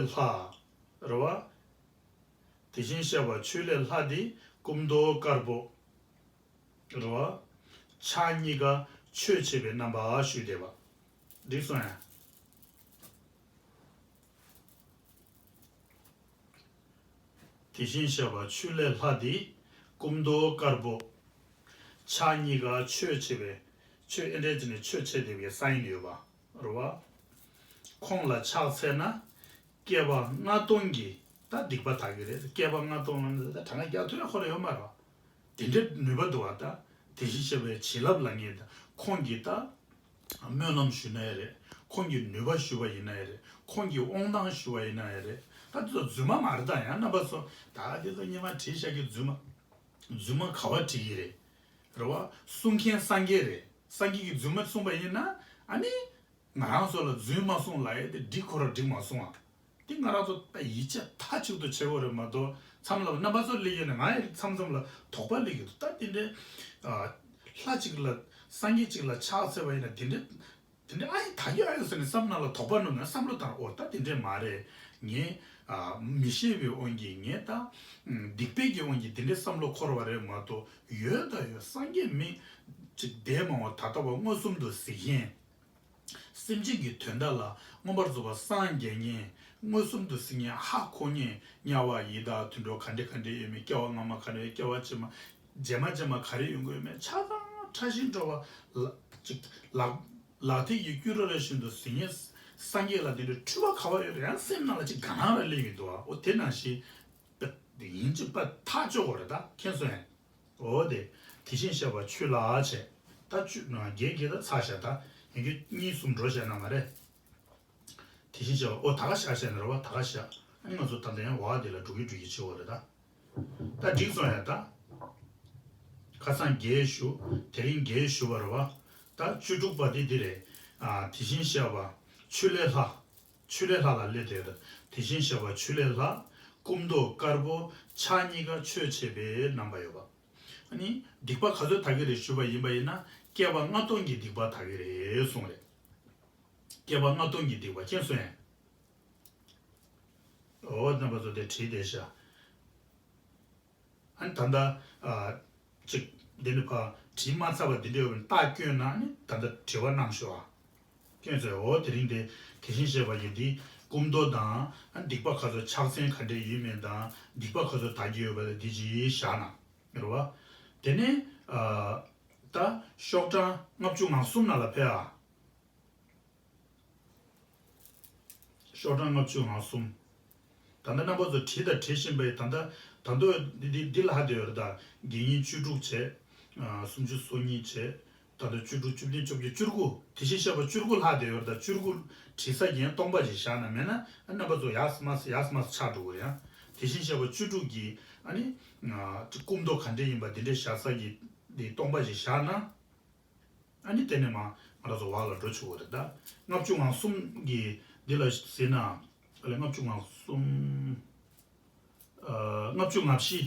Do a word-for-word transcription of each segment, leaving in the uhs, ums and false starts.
ལྷ། རེད་བ། དེ་བཞིན་གཤེགས་པ་ཆོས་ལས་ལྷ་དེ་སྐུ་མདོག་དཀར་པོ། རེད་བ། ཕྱག་གཉིས་ཀ་ཆོས་འཆད་པའི་རྣམ་པ་ཞུས་བསྡད་པ། འགྲིག་སོང་ཡ། དེ་བཞིན་གཤེགས་པ་ཆོས་ལས་ལྷ་དེ་སྐུ་མདོག་དཀར་པོ། ཕྱག་གཉིས་ཀ་ཆོས་འཆད་པའི། ཆོས་ཨེ་འདྲས་ཅིག་ནས་ཆོས་འཆད་བསྡད་པའི་ས་ཡིན་ཡོད་པ། རེད་བ། ཁོང་ལ་ཕྱག་འཚལ་ན། བསྐལ་པ་ལྔ་སྟོང་གི་ད་སྡིག་པ་དག་གི་རེད། བསྐལ་པ་ལྔ་སྟོང་ལ་ནི་ད་གྲངས་ཀ་རྒྱག་ཐུབ་ཡ་ཁོ་རང་ཡོད་མ་རེད་བ། དེ་འདྲའི་ནུས་པ་འདུག་བ། ད་དེ་བཞིན་གཤེགས་པའི་བྱིན་རླབས་ལ་ངེས་ད་ཁོང་གིས་ད་སྨོན་ལམ་ཞུས་ན་ཡང་རེད། ཁོང་གིས་ནུས་པ་ཞུས་པ་ཡིན་ན་ཡང་རེད། ཁོང་གིས་དབང་ཐང་ཞུས་པ་ཡིན་ན་ཡང་རེད། ད་དེ་ཚོ་རྫུན་མ་མ་རེད། ད་ཡང་རྣམ་པ་ཚོ་ད་དེ་ཚོ་སྔོན་མ་བྲིས་བཞག་གི་རྫུན་མ། རྫུན་མ་ག་བ་བྲིས་ཀྱི་རེད། རེད་བ། གསུང་མཁན་སངས་རྒྱས་རེད། སངས་རྒྱས་ཀྱིས་རྫུན་མ་གསུངས་པ་ཡིན་ན་ཨ་ནི། ང་རང་ཚོ་ལ་རྫུན་མ་གསུངས་ལབ་ཡས་དེ་འགྲིག་ཁོ་ར་འགྲིག་མ་སོང་ཨ། དེ་ང་རང་ཚོ་ད་ཡིད་ཆེས་མཐའ་གཅིག་ཏུ་བྱེད་དགོས་རེད་མ་གཏོགས་མཚམས་ལ་རྣམ་པ་ཚོ་སླེབས་ཡོད་ན་ང་ཡི་མཚམས་མཚམས་ལ་དོགས་པ་སླེབས་ཀྱི་འདུག་ད་དེ་འདྲའི་ཨ། ལྷ་གཅིག་ལ་སངས་རྒྱས་གཅིག་ལ་ཕྱག་འཚལ་བ་ཡིན་ན་དེ་འདྲའི་དེ་འདྲའི་ཨ་ཡི་ད་ཡོད་ཨ་ཡོད་ཟེར་ནས་བསམ་ནང་ལ་དོགས་པ་འདུག་ན་བསམ་བློ་བཏང་། འོ་ད་དེ་འདྲའི་མ་རེད། ངས་ཨ། མི་ཤེས་པའི་དབང་གིས་ངས་ད་སྡིག་པའི་གི་དབང་གིས་དེ་འདྲའི་བསམ་བློ་འཁོར་བ་རེད་མ་གཏོགས་ཡོད་ད་ཡོད། སངས་རྒྱས་མི་གཅིག་འདས་མ་འོངས་ད་ལྟ་བ་མངོན་སུམ་དུ་གཟིགས་མཁན། སེམས་ཅན་གྱི་དོན་དག་ལ་མངོན་པར་རྫོགས་པར་སངས་རྒྱས་མཁན། མངོན་སུམ་དུ་གཟིགས་མཁན་ཧ་གོ་མཁན། དམྱལ་བ་ཡི་དྭགས་དུད་འགྲོ་ག་འདྲ་ག་འདྲ་ཡོད་མེད། སྐྱེ་བ་སྔ་མ་ག་རེ་ཡོད། སྐྱེ་བ་ཕྱི་མ་རྗེས་མ་རྗེས་མ་ག་རེ་ཡོང་གི་ཡོད་མེད་ཆ་ཚང་ཕྲ་ཞིང་ཕྲ་བ་ལ་ཅིག་ལག་ལག་མཐིལ་གྱིས་སྐྱུ་ར་ར་བཞིན་དུ་གཟིགས་མཁན་སངས་རྒྱས་ལ་དེ་འདྲའི་འཁྲུལ་པ་ག་བ་ཡོད་རེད། ཡང་སེམས་ནང་ལ་ཅིག་དགའ་སྣང་ར་སླེབས་ཡོང་གི་འདུག་ཨ། འོ་དེ་ནང་བཞིན་ཡིན་གཅིག་པ་ཐག་ཆོད་དགོས་རེད། ད་མཁྱེན་སོང་ངས། འོ་དེ། དེ་བཞིན་གཤེགས་པ་ཆོས་ལ་བྱས། ད་བཅུ་བརྒྱད་ཀྱི་ད་ཚར་བཞག་ད་ཡིན་རྒྱུ་གཉིས་གསུམ་འགྲོ་བྱས་ན་མ་རེད། དེ་བཞིན་གཤེགས་པ་ཨོ་ད་ག་བཞག་བྱས་ན་རེད་བ། ད་ག་བཞག་ཨ་ནི་ང་ཚོ་ད་ལྟ་ཡང་འོ་དེ་ལ་འགྲོ་གི་འགྲོ་གི་བྱེད་དགོས་རེད་ད། ད་འགྲིག་སོང་ཡ་ད། ཁ་སང་བརྒྱད་ཞུ། དེ་རིང་བརྒྱད་ཞུ་བ་རེད་བ། ད་བཅུ་དྲུག་པ་དེ་འདི་རེད། ཨ་དེ་བཞིན་གཤེགས་པ་ཆོས་ལས་ལྷ། ཆོས་ལས་ལྷ་ལ་སླེབས་དེ་རེད། དེ་བཞིན་གཤེགས་པ་ཆོས་ལས་ལྷ། སྐུ་མདོག་དཀར་པོ། ཕྱག་གཉིས་ཀ་ཆོས་འཆད་པའི་རྣམ་པ་ཡོད་པ། ཨ་ནི་སྡིག་པ་ག་ཚོད་དག་གི་རེད་ཞུས་པ་ཡིན་པ་ཡིན་ན་བསྐལ་པ་ལྔ་སྟོང་གི་སྡིག་པ་དག་གི་རེད་གསུངས་རེད། བསྐལ་པ་ལྔ་སྟོང་གི་སྡིག་པ་མཁྱེན་སོང་ངས། འོ་རྣམ་པ་ཚོ་དེ་བྲིས་བསྡད་ཤག་ཨ་ནི་ད་ལྟ་ཨ། ཅིག་འདི་འདྲ་ཕར་བྲིས་མ་ཚར་བ་འདི་འདྲ་ཡོད་པ་ནི་རྟགས་བསྐྱོན་ན་ནི་ད་ལྟ་དྲི་བ་གནང་ཤོག་ཨ། ཁྱོད་ཚོས་འོ་དེ་རིང་དེ་དེ་བཞིན་གཤེགས་པ་ཡི་འདི་སྐུ་མདོག་དང་ཨ་སྡིག་པ་ག་ཚོད་ཕྱག་མཚན་ག་འདྲས་ཡིན་མིན་དང་སྡིག་པ་ག་ཚོད་དག་གི་ཡོད་པ་ལ་འདི་ཅིག་བཞག་ན་རེད་བ། དེ་ནས་ཨ། ད་ཤོག་གྲངས་ལྔ་བཅུ་ང་གསུམ་ནང་ལ་ཕེབས་ཨ། ཤོག་གྲངས་ལྔ་བཅུ་ང་གསུམ། ད་ལྟ་རྣམ་པ་ཚོ་བྲིས་དང་བྲིས་བཞིན་པའི་ད་ལྟ་ད་དུང་འདི་འདི་འདི་ལྷག་བསྡད་ཡོད་རེད་ད། དགེ་བསྙེན་བཅུ་དྲུག་བྱས། ཨ་སུམ་ཅུ་སོ་གཉིས་བྱས། ད་ལྟ་བཅུ་དྲུག་བཅུ་བདུན་བཅོ་བརྒྱད་བཅུ་དགུ། དེ་བཞིན་གཤེགས་པ་བཅུ་དགུ་ལྷག་བསྡད་ཡོད་རེད་ད། བཅུ་དགུ་བྲིས་ས་རྒྱན་སྟོང་པ་ཞིག་བཞག་ན་མེད་ན་ཨ་རྣམ་པ་ཚོ་ཡག་སེ་མ་སེ་ཡག་སེ་མ་སེ་ཆགས་འགྲོ་གི་རེད་ཡ། དེ་བཞིན་གཤེགས་པ་བཅུ་དྲུག་གི་ཨ་ནི་ཨ་སྐུ་མདོག་ག་འདྲས་ཡིན་པ་འདི་འདྲས་བཞག་ས་གི་འདི་སྟོང་པ་ཞིག་བཞག་ན། ཨ་ནི་དེ་ནས་མ་ང་རང་ཚོ་བར་ལ་འགྲོ་ཆོག་གི་རེད་ད། ལྔ་བཅུ་ང་གསུམ་གྱི་འདི་ལ་ཟེར་ན། ཨ་ལེ་ལྔ་བཅུ་ང་གསུམ། ཨ་ལྔ་བཅུ་ང་བཞི།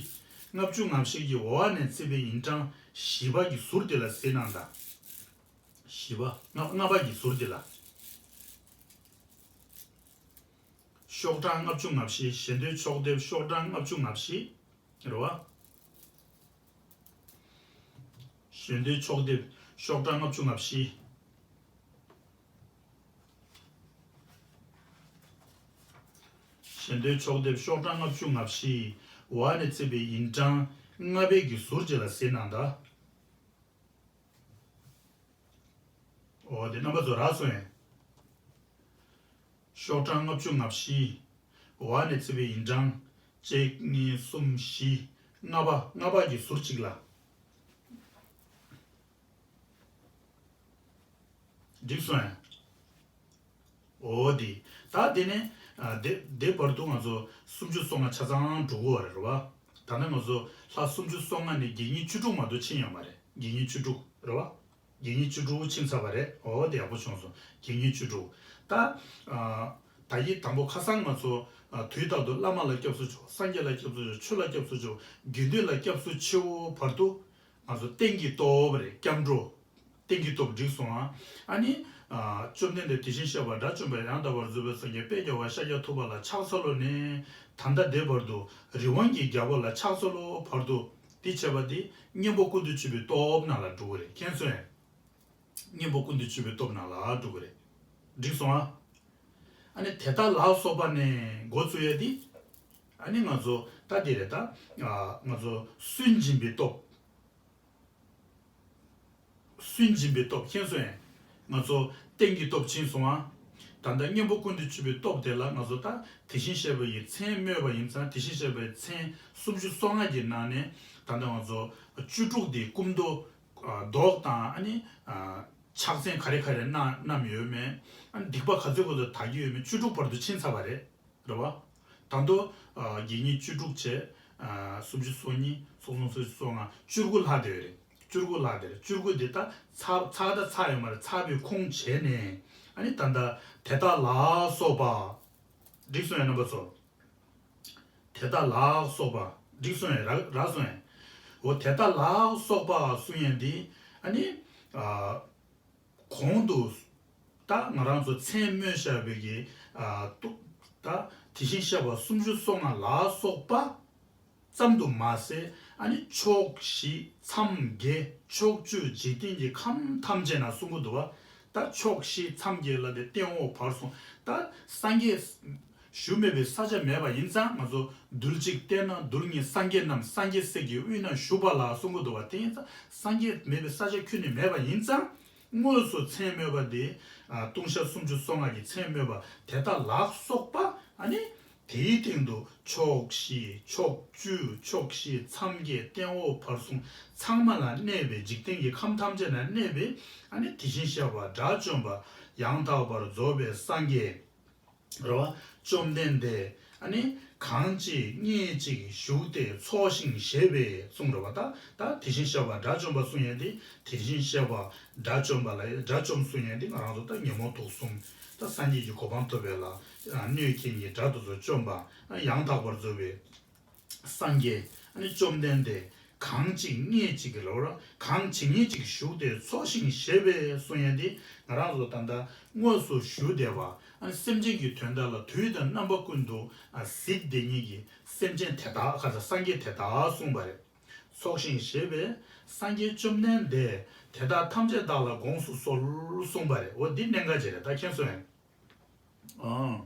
ལྔ་བཅུ་ང་བཞི་གི་འོག་ནས་བརྩིས་པའི་ཡིན་གྲངས་བཞི་པ་གི་ཟུར་དེ་ལ་ཟེར་ན་ད། བཞི་པ་ལྔ་ལྔ་པ་གི་ཟུར་དེ་ལ། ཤོག་གྲངས་ལྔ་བཅུ་ང་བཞི། ཞལ་འདོན་ཕྱོགས་སྡེབ་ཤོག་གྲངས་ལྔ་བཅུ་ང་བཞི། རེད་བ། ཞལ་འདོན་ཕྱོགས་སྡེབ་ཤོག་གྲངས་ལྔ་བཅུ་ང་བཞི། ཞལ་འདོན་ཕྱོགས་སྡེབ་ཤོག་གྲངས་ལྔ་བཅུ་ང་བཞི། འོག་ནས་བརྩིས་པའི་ཡིན་གྲངས་ལྔ་པའི་གི་ཟུར་གཅིག་ལ་གཟིགས་གནང་དང་། འོ་དེ་རྣམ་པ་ཚོ་རག་སོང་ངས། ཤོག་གྲངས་ལྔ་བཅུ་ང་བཞི། འོག་ནས་བརྩིས་པའི་ཡིན་གྲངས། གཅིག་གཉིས་གསུམ་བཞི། ལྔ་པ་ལྔ་པ་གི་ཟུར་གཅིག་ལ། འགྲིག་སོང་ངས། འོ་དེ། ད་དེ་ནས་ཨ་དེ་དེ་བར་དུ་ང་ཚོ་སུམ་ཅུ་སོ་ལྔ་ཆ་ཚང་འགྲོ་དགོས་པ་རེད་རེད་བ། ད་ནི་ང་ཚོ་ལྷ་སུམ་ཅུ་སོ་ལྔ་ནས་དགེ་བསྙེན་བཅུ་དྲུག་མ་གཏོགས་ཕྱིན་ཡོད་མ་རེད། དགེ་བསྙེན་བཅུ་དྲུག་རེད་བ། དགེ་བསྙེན་བཅུ་དྲུག་ཕྱིན་ཚར་བ་རེད། འོ་དེ་ཡག་པོ་བྱུང་སོང་། དགེ་བསྙེན་བཅུ་དྲུག་ད་ཨ་ད་ཡིག་དང་པོ་ཁ་སང་ང་ཚོ་ཨ་དུས་རྟག་ཏུ་བླ་མ་ལ་སྐྱབས་སུ་མཆིའོ། སངས་རྒྱས་ལ་སྐྱབས་སུ་མཆིའོ། ཆོས་ལ་སྐྱབས་སུ་མཆིའོ། དགེ་འདུན་ལ་སྐྱབས་སུ་མཆིའོ་བར་དུ། ང་ཚོ་རྟེན་གྱི་སྟོབས་རེད། སྐྱབས་འགྲོ། རྟེན་གྱི་སྟོབས་འགྲིག་སོང་ཨ། ཨ་ནི། བཅོམ་ལྡན་འདས་དེ་བཞིན་གཤེགས་པ་དགྲ་བཅོམ་པ་ཡང་དག་པར་རྫོགས་པའི་སངས་རྒྱས་དཔལ་རྒྱལ་བ་ཤཱཀྱ་ཐུབ་པ་ལ་ཕྱག་འཚལ་ལོ་ནས། ད་ལྟ་དེ་བར་དུ་རི་དབང་གི་རྒྱལ་པོ་ལ་ཕྱག་འཚལ་ལོ་བར་དུ་འདི་བྱས་པ་འདི་གཉེན་པོ་ཀུན་ཏུ་སྤྱོད་པའི་སྟོབས་ནང་ལ་འགྲོ་གི་རེད། མཁྱེན་སོང་ངས། གཉེན་པོ་ཀུན་ཏུ་སྤྱོད་པའི་སྟོབས་ནང་ལ་འགྲོ་གི་རེད། འགྲིག་སོང་ཨ། ཨ་ནི་དེ་དག་ལ་སོགས་པ་ནས་འགོ་ཚུགས་ཡས་འདི། ཨ་ནི་ང་ཚོ་ད་འདི་རེད་ད། ང་ཚོ་སུན་འབྱིན་པའི་སྟོབས། སུན་འབྱིན་པའི་སྟོབས། མཁྱེན་སོང་ངས། ང་ཚོ་རྟེན་གྱི་སྟོབས་ཕྱིན་སོང་ཨ། ད་ལྟ་གཉེན་པོ་ཀུན་ཏུ་སྤྱོད་པའི་སྟོབས་དེ་ལ་ང་ཚོ་ད་དེ་བཞིན་གཤེགས་པ་ཡི་མཚན་སྨོས་པ་ཡིན་ཙང་དེ་བཞིན་གཤེགས་པའི་མཚན་སུམ་ཅུ་སོ་ལྔ་གི་ནང་ནས་ད་ལྟ་ང་ཚོ་བཅུ་དྲུག་དེ་སྐུ་མདོག་མདོག་དང་ཨ་ནི་ཕྱག་མཚན་ག་རེ་ག་རེ་བསྣམས་ཡོད་མེད། ཨ་ནི་སྡིག་པ་ག་ཚོད་ག་ཚོད་དག་གི་ཡོད་མེད་བཅུ་དྲུག་བར་དུ་ཕྱིན་ཚར་བ་རེད། རེད་བ། ད་དུང་དགེ་བསྙེན་བཅུ་དྲུག་བྱས། སུམ་ཅུ་སོ་གཉིས་སོ་གསུམ་སོ་བཞི་སོ་ལྔ་བཅུ་དགུ་ལྷག་བསྡད་ཡོད་རེད། བཅུ་དགུ་ལྷག་བསྡད་རེད། བཅུ་དགུ་འདི་ད་ཚར་ཚར་ད་ཚར་ཡོད་མ་རེད། ཚར་བའི་ཁུངས་བྱས་ནས་ཨ་ནི་ད་ལྟ་དེ་དག་ལ་སོགས་པ། འགྲིག་སོང་ངས་རྣམ་པ་ཚོ། དེ་དག་ལ་སོགས་པ། འགྲིག་སོང་ངས་རག་རག་སོང་ངས། འོ་དེ་དག་ལ་སོགས་པ་གསུང་ཡས་འདི་ཨ་ནི། གོང་དུ་ད་ང་རང་ཚོ་མཚན་སྨོས་བཞག་པའི་གི་ཨ་ཏུ་ད་དེ་བཞིན་གཤེགས་པ་སུམ་ཅུ་སོ་ལྔ་ལ་སོགས་པ་ཙམ་དུ་མ་ཟད། ཨ་ནི་ཕྱོགས་བཞི་མཚམས་བརྒྱད་ཕྱོགས་བཅུ་འཇིག་རྟེན་གྱི་ཁམས་ཐམས་ཅད་ན་གསུང་གི་འདུག་བ། ད་ཕྱོགས་བཞི་མཚམས་བརྒྱད་ལ་དེ་སྟེང་འོག་བར་གསུམ་ད་སངས་རྒྱས་བཞུགས་མེད་པའི་ས་ཆ་མེད་པ་ཡིན་ཙང་ང་ཚོ་རྡུལ་གཅིག་བལྟས་ན་རྡུལ་སྙེད་སངས་རྒྱས་རྣམས་སངས་རྒྱས་སྲས་ཀྱི་དབུས་ན་བཞུགས་པ་ལ་གསུང་གི་འདུག་བ། དེ་ཡིན་ཙང་སངས་རྒྱས་མེད་པའི་ས་ཆ་ཁྱོན་ནས་མེད་པ་ཡིན་ཙང་། དངོས་སུ་མཚན་སྨོས་པ་དེ། ཨ་ལྟུང་བཤགས་སུམ་ཅུ་སོ་ལྔ་གི་མཚན་སྨོས་པ་དེ་དག་ལ་སོགས་པ་ཨ་ནི། དེའི་སྟེང་དུ་ཕྱོགས་བཞི་ཕྱོགས་བཅུ་ཕྱོགས་བཞི་མཚམས་བརྒྱད་སྟེང་འོག་བར་གསུམ་ཚང་མ་ལ་གནས་པའི་འཇིག་རྟེན་གྱི་ཁམས་ཐམས་ཅད་ན་གནས་པའི་ཨ་ནི་དེ་བཞིན་གཤེགས་པ་དགྲ་བཅོམ་པ་ཡང་དག་པར་རྫོགས་པའི་སངས་རྒྱས། རེད་བ། བཅོམ་ལྡན་འདས་ཨ་ནི་གང་ཅིག་སྙེད་ཅིག་བཞུགས་ཏེ་འཚོགས་ཤིང་བཞེས་པའི་གསུང་རེད་བ། ད་ད་དེ་བཞིན་གཤེགས་པ་དགྲ་བཅོམ་པ་གསུང་ཡས་དེ་དེ་བཞིན་གཤེགས་པ་དགྲ་བཅོམ་པ་ལ་དགྲ་བཅོམ་གསུང་ཡས་དེ་ང་རང་ཚོ་ད་ཉོན་མོངས་དུག་གསུམ་ད་སངས་རྒྱས་ཀྱི་གོ་འཕང་ཐོབ་པའི་ལ་གནོད་མཁན་གྱི་དགྲ་དེ་ཚོ་བཅོམ་པ་ཡང་དག་པར་རྫོགས་པའི་སངས་རྒྱས་ཨ་ནི་བཅོམ་ལྡན་འདས་གང་ཅིག་སྙེད་ཅིག་གི་ལོར་གང་ཇི་སྙེད་ཅིག་བཞུགས་ཏེ་འཚོགས་ཤིང་བཞེས་པའི་གསུང་ཡས་འདི་ང་རང་ཚོ་ད་ལྟ་དངོས་སུ་བཞུགས་བསྡད་པ་ཨ་ནི་སེམས་ཅན་གྱི་དོན་དག་ལ་དུས་དང་རྣམ་པ་ཀུན་ཏུ་ཨ་གཟིགས་བསྡད་མཁན་གྱི་སེམས་ཅན་དེ་དག་ཁ་ཚ་སངས་རྒྱས་དེ་དག་གསུངས་པ་རེད། འཚོགས་ཤིང་བཞེས་པའི་སངས་རྒྱས་བཅོམ་ལྡན་འདས་དེ་དག་ཐམས་ཅད་བདག་ལ་དགོངས་སུ་གསོལ་གསུངས་པ་རེད། འོ་འདི་གནད་འགག་ཅིག་རེད། ད་མཁྱེན་སོང་ངས། ཨང་།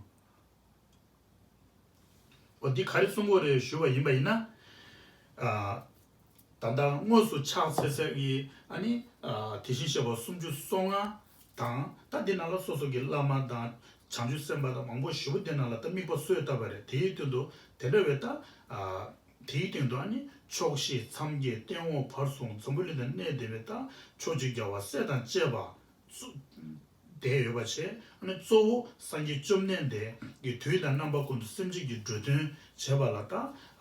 འོ་འདི་ག་རེ་གསུང་གི་ཡོད་རེད་ཞུས་པ་ཡིན་པ་ཡིན་ན། ཨ། ད་ལྟ་དངོས་སུ་ཕྱག་འཚལ་ས་གི་ཨ་ནི་ཨ་དེ་བཞིན་གཤེགས་པ་སུམ་ཅུ་སོ་ལྔ་དང་ད་འདི་ནང་ལ་སོ་སོ་གི་བླ་མ་དང་བྱང་ཆུབ་སེམས་དཔའ་དང་མང་པོ་ཞེ་པོ་འདི་ནང་ལ་ད་དམིགས་པ་གསོས་བཏབ་པ་རེད། དེའི་སྟེང་དུ་དེ་འདྲ་བའི་ད་ཨ་དེའི་སྟེང་དུ་ཨ་ནི་ཕྱོགས་བཞི་མཚམས་བརྒྱད་སྟེང་འོག་བར་གསུམ་འཛམ་བུ་གླིང་དུ་གནས་བསྡད་པའི་ད་ཕྱོགས་བཅུའི་རྒྱལ་བ་སྲས་དང་བཅས་པ། བསྡད་ཡོད་པ་བྱས། ཨ་ནི་གཙོ་བོ་སངས་རྒྱས་བཅོམ་ལྡན་འདས་ཀྱི་དུས་དང་རྣམ་པ་ཀུན་ཏུ་སེམས་ཅན་གྱི་འགྲོ་དོན་བྱེད་པ་ལ་ད་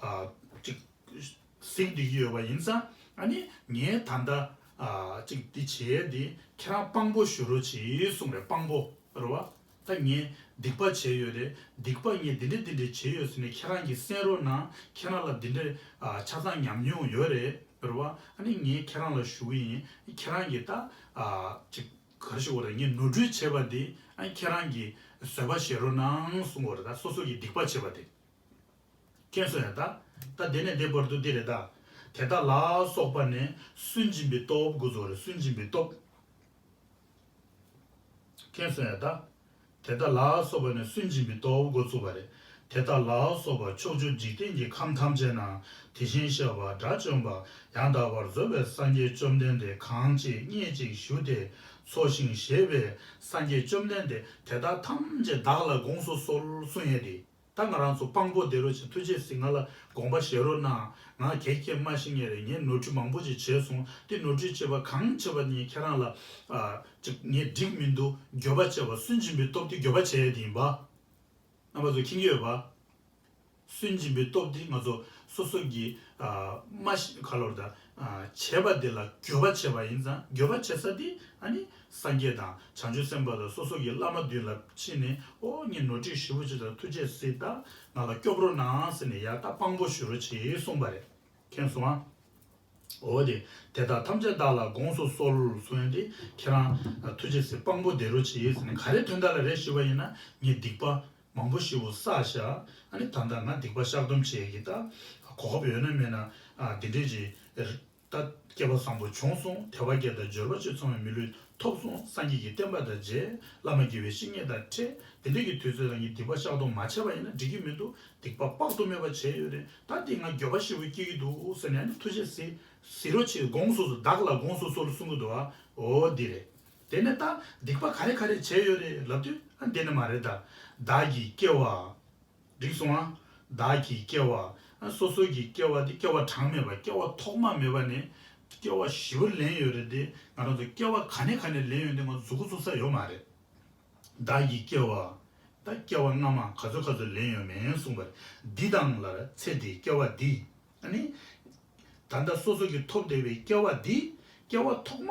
ཨ་ཅིག་གཟིགས་བསྡད་ཀྱི་ཡོད་པ་ཡིན་ཙང་ཨ་ནི་ངས་ད་ལྟ་ཨ་ཅིག་འདི་བྱས་ཏེ་ཁྱེད་རང་དཔང་པོ་ཞུ་རོགས་གྱིས་གསུངས་རེད། དཔང་པོ་རེད་བ། ད་ངས་སྡིག་པ་བྱས་ཡོད་རེད། སྡིག་པ་ངས་འདི་འདྲ་འདི་འདྲ་བྱས་ཡོད་ཟེར་ནས་ཁྱེད་རང་གིས་གསན་རོགས་གནང་། ཁྱེད་རང་ལ་འདི་འདྲ་ཨ་ཆ་ཚང་ཉམས་མྱོང་ཡོད་རེད་རེད་བ། ཨ་ནི་ངས་ཁྱེད་རང་ལ་ཞུ་གི་ཡིན། ཁྱེད་རང་གིས་ད་ཨ་ཅིག་ག་རེ་ཞུ་དགོས་རེད། ངས་ནོར་འཁྲུལ་བྱས་པ་དེ་ཨ་ཁྱེད་རང་གིས་བཟོད་པ་བཞེས་རོགས་གནང་གསུང་དགོས་རེད། ད་སོ་སོ་གིས་སྡིག་པ་བྱས་པ་དེ། མཁྱེན་སོང་ཡ། ད་ད་དེ་ནས་དེ་བར་དུ་འདི་རེད། ད་དེ་དག་ལ་སོགས་པ་ནས་སུན་འབྱིན་པའི་སྟོབས་འགོ་ཚུགས་རེད། སུན་འབྱིན་པའི་སྟོབས། མཁྱེན་སོང་ཡ། ད་དེ་དག་ལ་སོགས་པ་ནས་སུན་འབྱིན་པའི་སྟོབས་འགོ་ཚུགས་པ་རེད། དེ་དག་ལ་སོགས་པ་ཕྱོགས་བཅུ་འཇིག་རྟེན་གྱི་ཁམས་ཐམས་ཅད་ན་དེ་བཞིན་གཤེགས་པ་དགྲ་བཅོམ་པ་ཡང་དག་པར་རྫོགས་པའི་སངས་རྒྱས་བཅོམ་ལྡན་འདས་གང་ཅིག་སྙེད་ཅིག་བཞུགས་ཏེ་འཚོགས་ཤིང་བཞེས་པའི་སངས་རྒྱས་བཅོམ་ལྡན་འདས་དེ་དག་ཐམས་ཅད་བདག་ལ་དགོངས་སུ་གསོལ་གསུང་ཡས་དེ། ད་ང་རང་ཚོ་དཔང་པོ་བསྡད་རོགས་བྱེད། ཐུགས་རྗེ་གཟིགས། ང་ལ་དགོངས་པ་བཞེས་རོགས་གནང་། ང་གེ་སྐད་མ་ཤེས་མཁན་རེད། ངས་ནོར་འཁྲུལ་མང་པོ་ཅིག་བྱས་སོང་། དེ་ནོར་འཁྲུལ་བྱས་པ་གང་བྱས་པ་ནི་ཁྱེད་རང་ལ་ཨ་ཅིག་ངས་འགྲིག་མི་འདུག་འགྱོད་པ་བྱས་པ། སུན་འབྱིན་པའི་སྟོབས་དེ་འགྱོད་པ་བྱས་ཡས་དེ་ཡིན་པ། རྣམ་པ་ཚོ་མཁྱེན་གྱི་ཡོད་པ། སུན་འབྱིན་པའི་སྟོབས་དེ་ང་ཚོ་སོ་སོ་གི་ཨ་མ་ཤི་ག་ལོར་ད་ཨ་བྱས་པ་དེ་ལ་འགྱོད་པ་བྱས་པ་ཡིན་ཙང་། འགྱོད་པ་བྱེད་ས་དེ་ཨ་ནི་སངས་རྒྱས་དང་བྱང་ཆུབ་སེམས་དཔའ་དང་སོ་སོ་གི་བླ་མ་མདུན་ལ་ཕྱིན་ནས། ཨོ་ངས་ནོར་འཁྲུལ་ཞེ་པོ་ཅིག་དང་། ཐུགས་རྗེ་གཟིགས། ད་ང་ལ་སྐྱོབ་རོགས་གནང་ཟེར་ནས་ཡར་ད་དཔང་པོ་ཞུ་རོགས་བྱེད་གསུངས་པ་རེད། མཁྱེན་སོང་ཨ། འོ་དེ། དེ་དག་ཐམས་ཅད་བདག་ལ་དགོངས་སུ་གསོལ་གསུང་ཡ་དེ་ཁྱེད་རང་ཐུགས་རྗེ་གཟིགས་དཔང་པོ་བསྡད་རོགས་བྱེད་ཟེར་ནས་ག་རེ་དོན་དག་ལ་རེད་ཞུས་པ་ཡིན་ན། ངས་སྡིག་པ་མང་པོ་ཞེ་པོ་བསགས་ཤག་ཨ་ནི་ད་ལྟ་ང་སྡིག་པ་བཤགས་སྡོམ་བྱེད་ཀྱི་ད་གོ་སྐབས་ཡོད་ན་མེད་ན། ཨ་འདི་འདྲས་ཀྱི་ད་སྐལ་བ་བཟང་པོ་བྱུང་སོང་། དལ་བ་བརྒྱད་དང་འབྱོར་པ་ཆེས་ཚང་བའི་མི་ལུས་ཐོབ་སོང་། སངས་རྒྱས་ཀྱི་བསྟན་པ་དང་མཇལ། བླ་མ་དགེ་བའི་བཤེས་གཉེན་དང་འཕྲད། དེ་འདྲས་ཀྱི་དུས་ཚོད་ལ་ངས་སྡིག་པ་བཤགས་སྡོམ་མ་བྱས་པ་ཡིན་ན་འགྲིག་གི་མི་འདུག་སྡིག་པ་དཔག་ཏུ་མེད་པ་བྱས་ཡོད་རེད། ད་འདི་ང་འགྱོད་པ་ཞེ་པོ་སྐྱེ་གི་འདུག་ཟེར་ནས་ཨ་ནི་ཐུགས་རྗེ་གཟིགས་གཟིགས་རོགས་བྱེད། དགོངས་སུ་གསོལ། བདག་ལ་དགོངས་སུ་གསོལ་གསུང་གི་འདུག་ཨ། འོ་འདི་རེད། དེ་ནས་ད་སྡིག་པ་ག་རེ་ག་རེ་བྱས་ཡོད་རེད་ལབ་དུས་ཨ་འདི་ནི་མ་རེད་ད། བདག་གི་སྐྱེ་བ། འགྲིག་སོང་ཨ། བདག་གི་སྐྱེ་བ། ཨ་སོ་སོ་གི་སྐྱེ་བ་དེ་སྐྱེ་བ་གྲངས་མེད་པ། སྐྱེ་བ་ཐོག་མ་མེད་པ་ནས་སྐྱེ་བ་ཞེ་པོ་ལེན་ཡོད་རེད་དེ། ང་རང་ཚོ་སྐྱེ་བ་ག་ནས་ག་ནས་ལེན་ཡོད་དེ་ང་གཟུགས་པོ་ཚོ་ས་ཡོད་མ་རེད། བདག་གི་སྐྱེ་བ། ད་སྐྱེ་བ་སྔ་མ་ག་ཚོད་ག་ཚོད་ལེན་ཡོད་མེད་གསུངས་པ་རེད། འདི་དང་ལ་ཚེ་འདི་སྐྱེ་བ་འདི། ཨ་ནི། ད་ལྟ་སོ་སོ་གིས་ཐོབ་བསྡད་པའི་སྐྱེ་བ་འདི་སྐྱེ་བ་ཐོག་མ་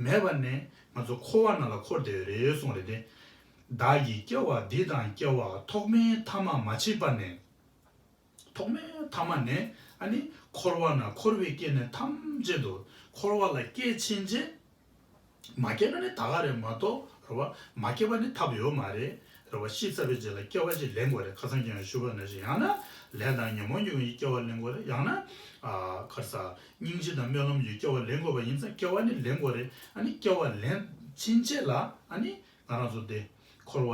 མེད་པ་ནས་ང་ཚོ་འཁོར་བ་ནང་ལ་འཁོར་བསྡད་ཡོད་རེད་གསུངས་རེད་དེ། བདག་གི་སྐྱེ་བ་འདི་དང་སྐྱེ་བ་ཐོག་མའི་མཐའ་མ་མ་མཆིས་པ་ནས། ཐོག་མའི་མཐའ་མ་ནས་ཨ་ནི་འཁོར་བ་ན་འཁོར་བའི་སྐྱེ་གནས་ཐམས་ཅད་དུ་འཁོར་བ་ལ་སྐྱེས་ཕྱིན་ཆད། མ་སྐྱེས་ན་ནི་ད་ག་རེད་མ་གཏོགས་རེད་བ། མ་སྐྱེས་པ་ནི་ཐབས་ཡོད་མ་རེད། རེད་བ། ཤི་ཚར་བའི་རྗེས་ལ་སྐྱེ་བ་ཅིག་ལེན་དགོས་རེད། ཁ་སང་ཁྱེད་རང་ཞུས་པ་ནང་བཞིན། ཡང་ན་ལས་དང་ཉོན་མོངས་ཀྱི་སྐྱེ་བ་ལེན་དགོས་རེད། ཡང་ན་ཨ་ག་རེ་ཟ། སྙིང་རྗེ་དང་སྨོན་ལམ་གྱི་སྐྱེ་བ་ལེན་དགོས་པ་ཡིན་ཙང་སྐྱེ་བ་ནི་ལེན་དགོས་རེད། ཨ་ནི་སྐྱེ་བ་ལེན་ཕྱིན་ཆད་ལ་ཨ་ནི་ང་རང་ཚོ་དེ་འཁོར་བ།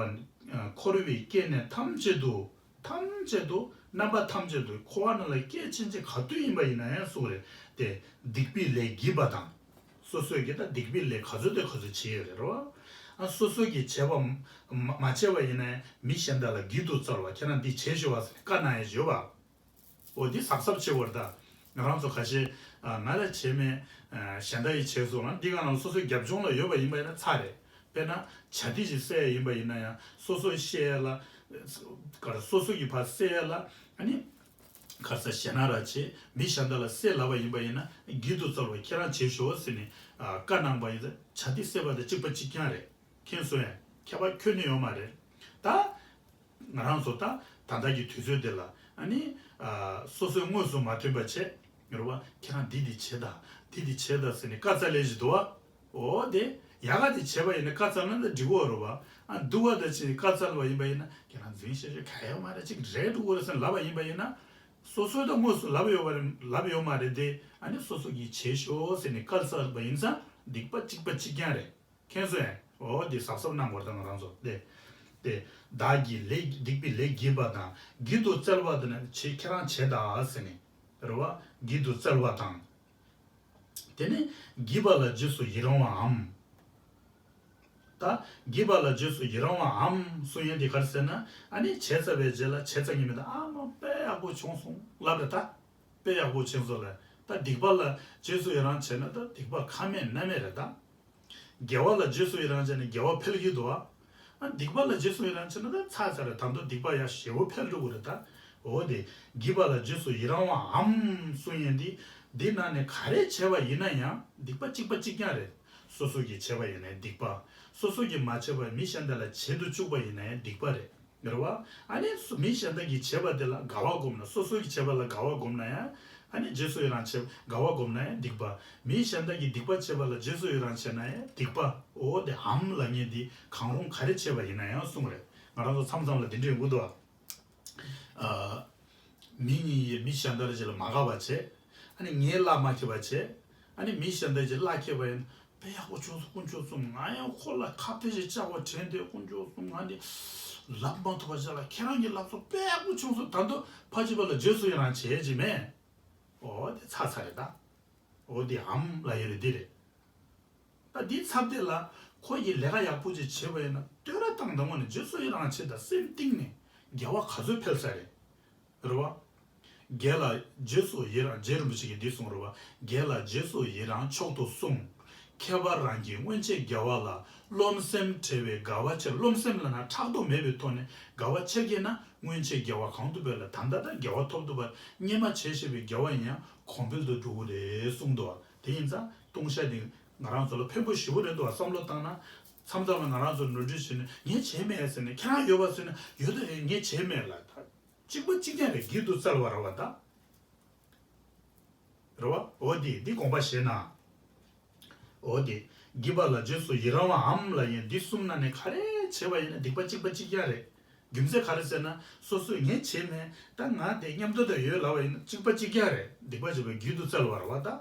ཨ་འཁོར་བའི་སྐྱེ་གནས་ཐམས་ཅད་དུ། ཐམས་ཅད་དུ། རྣམ་པ་ཐམས་ཅད་དུ་འཁོར་བ་ནང་ལ་སྐྱེས་ཕྱིན་ཆད་ག་དུས་ཡིན་པ་ཡིན་ན་ཡང་གསུངས་རེད་དེ། སྡིག་པའི་ལས་བགྱིས་པ་དང་། སོ་སོས་ཀྱི་ད་སྡིག་པའི་ལས་ག་ཚོད་དེ་ག་ཚོད་བྱས་ཡོད་རེད་རོ། ཨ་སོ་སོ་གིས་བྱས་པ་མ་མ་བྱས་པ་ཡིན་ན་ཡང་མི་གཞན་དག་ལ་བགྱིད་དུ་སྩལ་བ། ཁྱེད་རང་འདི་བྱས་ཤོག་ཨ་ཟེར་ནས་བཀའ་གནང་ཡས་ཡོད་པ། འོ་འདི་གཟབ་གཟབ་བྱེད་དགོས་རེད་ད། ང་རང་ཚོ་ཁ་ཤས་ཨ་ང་ལ་བྱས་མེད། ཨ་གཞན་དག་གིས་བྱས་སོང་ན་འདི་ག་ནང་སོ་སོའི་རྒྱབ་ལྗོངས་ལ་ཡོད་པ་ཡིན་པ་ཡིན་ན་ཚར་རེད། དཔེར་ན་བྱ་དེ་ཞིག་བསད་ཡ་ཡིན་པ་ཡིན་ན་ཡང་སོ་སོའི་བཤད་ཡ་ལ། ག་རེ་སོ་སོ་གི་ཕར་བསད་ཡ་ལ་ཨ་ནི། ག་རེ་ཟ་ཞེ་ན་ར་བྱེད། མི་གཞན་དག་ལ་བསད་ལབ་པ་ཡིན་པ་ཡིན་ན་བགྱིད་དུ་སྩལ་བ་ཁྱེད་རང་བྱེད་ཤོག་ཟེར་ནས་ཨ་བཀའ་གནང་པ་ཡིན་ཙང་བྱ་དེ་བསད་པ་དང་གཅིག་པ་གཅིག་རྐྱང་རེད། མཁྱེན་སོང་ངས། ཁྱད་པར་ཁྱོན་ནས་ཡོད་མ་རེད། ད། ང་རང་ཚོ་ད་ད་ལྟ་གི་དུས་ཚོད་འདི་ལ་ཨ་ནི། ཨ་སོ་སོའི་དངོས་སུ་མ་ཐོན་པ་བྱས། རེད་བ། ཁྱེད་རང་འདི་འདི་བྱེད་ད། འདི་འདི་བྱེད་ད་ཟེར་ནས་བཀའ་སྩལ་ལེ་ཞིག་འདུག་བ། འོ་དེ་ཡག་ག་དེ་བྱས་པ་ཡིན་ན་བཀའ་སྩལ་ན་ད་འགྲིག་གོ་རེད་བ། ཨ་སྡུག་ག་ད་ཅིག་བཀའ་སྩལ་བ་ཡིན་པ་ཡིན་ན་ཁྱེད་རང་འཛིན་ཤེས་ཤེས་ག་ཡོད་མ་རེད། ཅིག་རེད་འགྲོ་གོ་རེད་ཟེར་ལབ་པ་ཡིན་པ་ཡིན་ན། སོ་སོའི་ད་དངོས་སུ་ལབ་ཡོད་པ་རེད། ལབ་ཡོད་མ་རེད་དེ། ཨ་ནི་སོ་སོ་གིས་བྱེད་ཤོག་ཟེར་ནས་བཀའ་སྩལ་བ་ཡིན་ཙང་སྡིག་པ་གཅིག་པ་གཅིག་རྐྱང་རེད། མཁྱེན་སོང་ངས། འོ་འདི་གཟབ་གཟབ་གནང་དགོས་རེད་ད་ང་རང་ཚོ། དེ། དེ། བདག་གིས་ལས་སྡིག་པའི་ལས་བགྱིས་པ་དང་། བགྱིད་དུ་སྩལ་བ་དེ་ནི་ཆེ་ཁྱེད་རང་བྱེད་ད་ཟེར་ནས། རེད་བ། བགྱིད་དུ་སྩལ་བ་དང་། དེ་ནི་བགྱིས་པ་ལ་རྗེས་སུ་ཡི་རང་བའམ། ད་བགྱིས་པ་ལ་རྗེས་སུ་ཡི་རང་བའམ་གསུང་ཡས་དེ་ག་རེ་ཟེར་ན། ཨ་ནི་བྱས་ཚར་བའི་རྗེས་ལ་བྱས་ཚར་ཉིན་མོ་ད་ཨ་མ་དཔེ་ཡག་པོ་བྱུང་སོང་ལབ་རེད་ད། དཔེ་ཡག་པོ་བྱུང་སོང་ལབ། ད་སྡིག་པ་ལ་རྗེས་སུ་ཡི་རང་བྱས་ན་ད་སྡིག་པ་ཁ་མེད་སྣ་མེད་རེད་ད། དགེ་བ་ལ་རྗེས་སུ་ཡི་རང་བྱས་ན་དགེ་བ་འཕེལ་གྱི་འདུག་བ། ཨ་སྡིག་པ་ལ་རྗེས་སུ་ཡི་རང་བྱས་ན་ད་ཚར་ཚར་རེད། ད་དུང་སྡིག་པ་ཡང་ཞེ་པོ་འཕེལ་འགྲོ་གི་རེད་ད། འོ་དེ། བགྱིས་པ་ལ་རྗེས་སུ་ཡི་རང་བའམ་གསུང་ཡས་འདི། འདི་ནང་ནས་ག་རེ་བྱས་པ་ཡིན་ན་ཡང་སྡིག་པ་གཅིག་པ་གཅིག་རྐྱང་རེད། སོ་སོ་གིས་བྱས་པ་ཡིན་ནའི་སྡིག་པ། སོ་སོ་གིས་མ་བྱས་པ་མི་གཞན་དག་ལ་བྱེད་དུ་བཅུག་པ་ཡིན་ནའི་སྡིག་པ་རེད། རེད་བ། ཨ་ནི་སུ་མི་གཞན་དག་གིས་བྱས་པ་དེ་ལ་དགའ་བ་སྒོམ་ན། སོ་སོ་གིས་བྱས་པ་ལ་དགའ་བ་སྒོམ་ན་ཡང་། ཨ་ནི་རྗེས་སུ་ཡི་རང་བྱེད་དགའ་བ་སྒོམ་ན་ཡང་སྡིག་པ། མི་གཞན་དག་གིས་སྡིག་པ་བྱས་པ་ལ་རྗེས་སུ་ཡི་རང་བྱས་ན་ཡང་སྡིག་པ། འོ་དེ་འམ་ལབ་མཁན་འདི་གང་རུང་ག་རེ་བྱས་པ་ཡིན་ན་ཡང་གསུང་རེད། ང་རང་ཚོ་མཚམས་མཚམས་ལ་འདི་འདྲས་ཡོང་གི་འདུག་ཨ། མི་གཉིས་ཡིས་མི་གཞན་དག་ལ་རྗེས་ལ་མ་དགའ་བ་བྱས། ཨ་ནི་ངས་གླགས་མ་ཁེལ་བ་བྱས། ཨ་ནི་མི་གཞན་དག་གིས་གླགས་ཁེལ་བ་ཡིན། དཔེ་ཡག་པོ་བྱུང་སོང་དཀོན་མཆོག་གསུམ། ང་ཡང་ཁོ་ལ་ཁ་ཕྱེ་ཞིག་བཅག་པ་དྲན་ཏེ་དཀོན་མཆོག་གསུམ། ང་ནི་ལབ་མ་ཐུབ་པ་བྱས་ལ་ཁྱེད་རང་གིས་ལབ་སོང་། དཔེ་ཡག་པོ་བྱུང་སོང་། ད་དུང་ཕ་ཕྱུགས་པ་ལ་རྗེས་སུ་ཡི་རང་བྱེད་ཀྱི་མེད། འོ་དེ་ཚར་ཚར་རེད་ད། འོ་དེ་འམ་ལབ་ཡས་རེད་འདི་རེད། ད་འདི་ཚབ་དེ་ལ་ཁོ་ཡིས་ལས་ཀ་ཡག་པོ་ཅིག་བྱས་པ་ཡིན་ན་བསྟོད་ར་བཏང་དང་པོ་ནས་རྗེས་སུ་ཡི་རང་བྱེད་དང་སེམས་གཏིང་ནས་དགེ་བ་ག་ཚོད་འཕེལ་ས་རེད། རེད་བ། དགེ་ལ་རྗེས་སུ་ཡི་རང་། རྗེ་རིན་པོ་ཆེ་གིས་འདི་གསུངས་རེད་བ། དགེ་ལ་རྗེས་སུ་ཡི་རང་མཆོག་ཏུ་གསུངས། ཁྱད་པར་རང་གི་སྔོན་ཆད་དགེ་བ་ལ་རློམ་སེམས་བྲལ་བའི་དགའ་བ་ཆེར། རློམ་སེམས་ལབ་ན་ཕྲག་དོག་མེད་པའི་ཐོག་ནས་དགའ་བ་ཆེར་སྐྱེས་ན་སྔོན་ཆད་དགེ་བ་གང་དུ་འཕེལ་ལ་ད་ལྟ་ད་དགེ་བ་ཐོབ་ཐུབ་པར་སྔོན་མ་བྱས་བཞག་པའི་དགེ་བ་ཡིན་ཡང་གོང་འཕེལ་དུ་འགྲོ་གི་རེད་གསུངས་འདུག་བ། དེ་ཡིན་ཙང་ལྟུང་བཤགས་འདི་ང་རང་ཚོ་ལ་ཕན་པོ་ཞེ་པོ་རེད་འདུག་བ། བསམ་བློ་བཏང་ན་མཚམས་མཚམས་ལ་ང་རང་ཚོ་ནོར་འཁྲུལ་བྱས་ནས་ངས་བྱས་མེད་ཟེར་ནས། ཁྱེད་རང་ཡོད་པ་ཟེར་ནས་ཡོད་ད་རེད། ངས་བྱས་མེད་ལ་ད། གཅིག་པ་གཅིག་རྐྱང་རེད། བགྱིད་དུ་སྩལ་བ་རེད་བ་ད། རེད་བ། འོ་དེ་འདི་དགོངས་པ་བཞེས་ན། འོ་དེ། བགྱིས་པ་ལ་རྗེས་སུ་ཡི་རང་བའམ་ལབ་ཡས་འདི་གསུམ་ནང་ནས་ག་རེ་བྱས་པ་ཡིན་ན་སྡིག་པ་གཅིག་པ་གཅིག་རྐྱང་རེད། རྒྱུ་མཚན་ག་རེ་ཟེར་ན་སོ་སོས་ངས་བྱས་མེད། ད་ང་དེ་མཉམ་དུ་དང་ཡོད་ལབ་པ་ཡིན་ན་གཅིག་པ་གཅིག་རྐྱང་རེད། སྡིག་པ་བྱས་པ་བགྱིད་དུ་སྩལ་བ་རེད་བ་ད།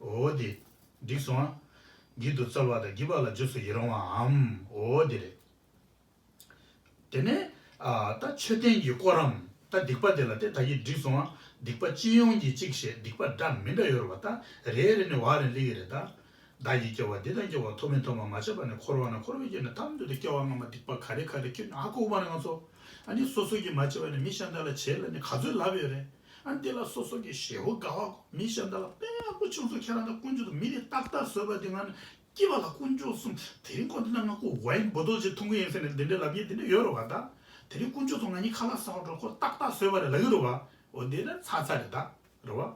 འོ་དེ། འགྲིག་སོང་ཨ། བགྱིད་དུ་སྩལ་བ་དང་བགྱིས་པ་ལ་རྗེས་སུ་ཡི་རང་བའམ། འོ་དེ་རེད། དེ་ནས། ཨ། ད་མཆོད་རྟེན་གྱི་དཀོར་རམ། ད་སྡིག་པ་དེ་ལ་དེ་ད་ཡིད་འགྲིག་སོང་ཨ། སྡིག་པ་སྤྱི་ཡོངས་ཀྱི་གཅིག་བྱས་སྡིག་པ་འདྲ་མི་འདྲ་ཡོད་རེད་བ་ད། རེ་རེ་ནས་བ་རེ་སླེབས་ཀྱི་རེད་ད། བདག་གིས་སྐྱེ་བ་འདི་དང་སྐྱེ་བ་ཐོག་མེད་ཐོག་མ་མ་བྱས་པ་ནས་འཁོར་བ་ན་འཁོར་བའི་རྒྱུད་ནས་ཐམས་ཅད་དུ་སྐྱེ་བ་སྔ་མ་སྡིག་པ་ག་རེ་ག་རེ་སྐྱོན་ཨ་གོ་བ་ནས་ང་ཚོ། ཨ་ནི་སོ་སོ་གིས་མ་བྱས་པ་ནས་མི་གཞན་དག་ལ་བྱས་ལ་ནི་ག་ཚོད་ལབ་ཡོད་རེད། ཨ་ནི་དེ་ལ་སོ་སོ་གིས་ཞེ་བོ་དགའ་བ་མི་གཞན་དག་ལ་དཔེ་ཡག་པོ་བྱུང་སོང་ཁྱེད་རང་དང་ཀུན་སྤྱོད་དུ་མི་དེ་ཏག་ཏག་བཟོས་པ་དེ་ང་ནི། སྐྱིད་པ་ལ་དཀོན་མཆོག་གསུམ། དེ་རིང་ཁོ་འདི་ན་ང་ཁོ་ཝའིན་བོ་ཏོལ་ཅིག་འཐུང་གི་ཡིན་ཟེར་ནས་འདི་འདྲའི་ལབ་མཁན་འདི་འདྲ་ཡོད་རེད་བ་ད། དེ་རིང་དཀོན་མཆོག་གསུམ་ང་གཉིས་ཁ་ལག་ཟ་བར་འགྲོ་ཁོ་ཏག་ཏག་བཟོས་པ་རེད་ལབ་ཀྱི་རེད་བ། འོ་འདི་ལ་ཚ་ཚ་རེད་ད། རེད་བ།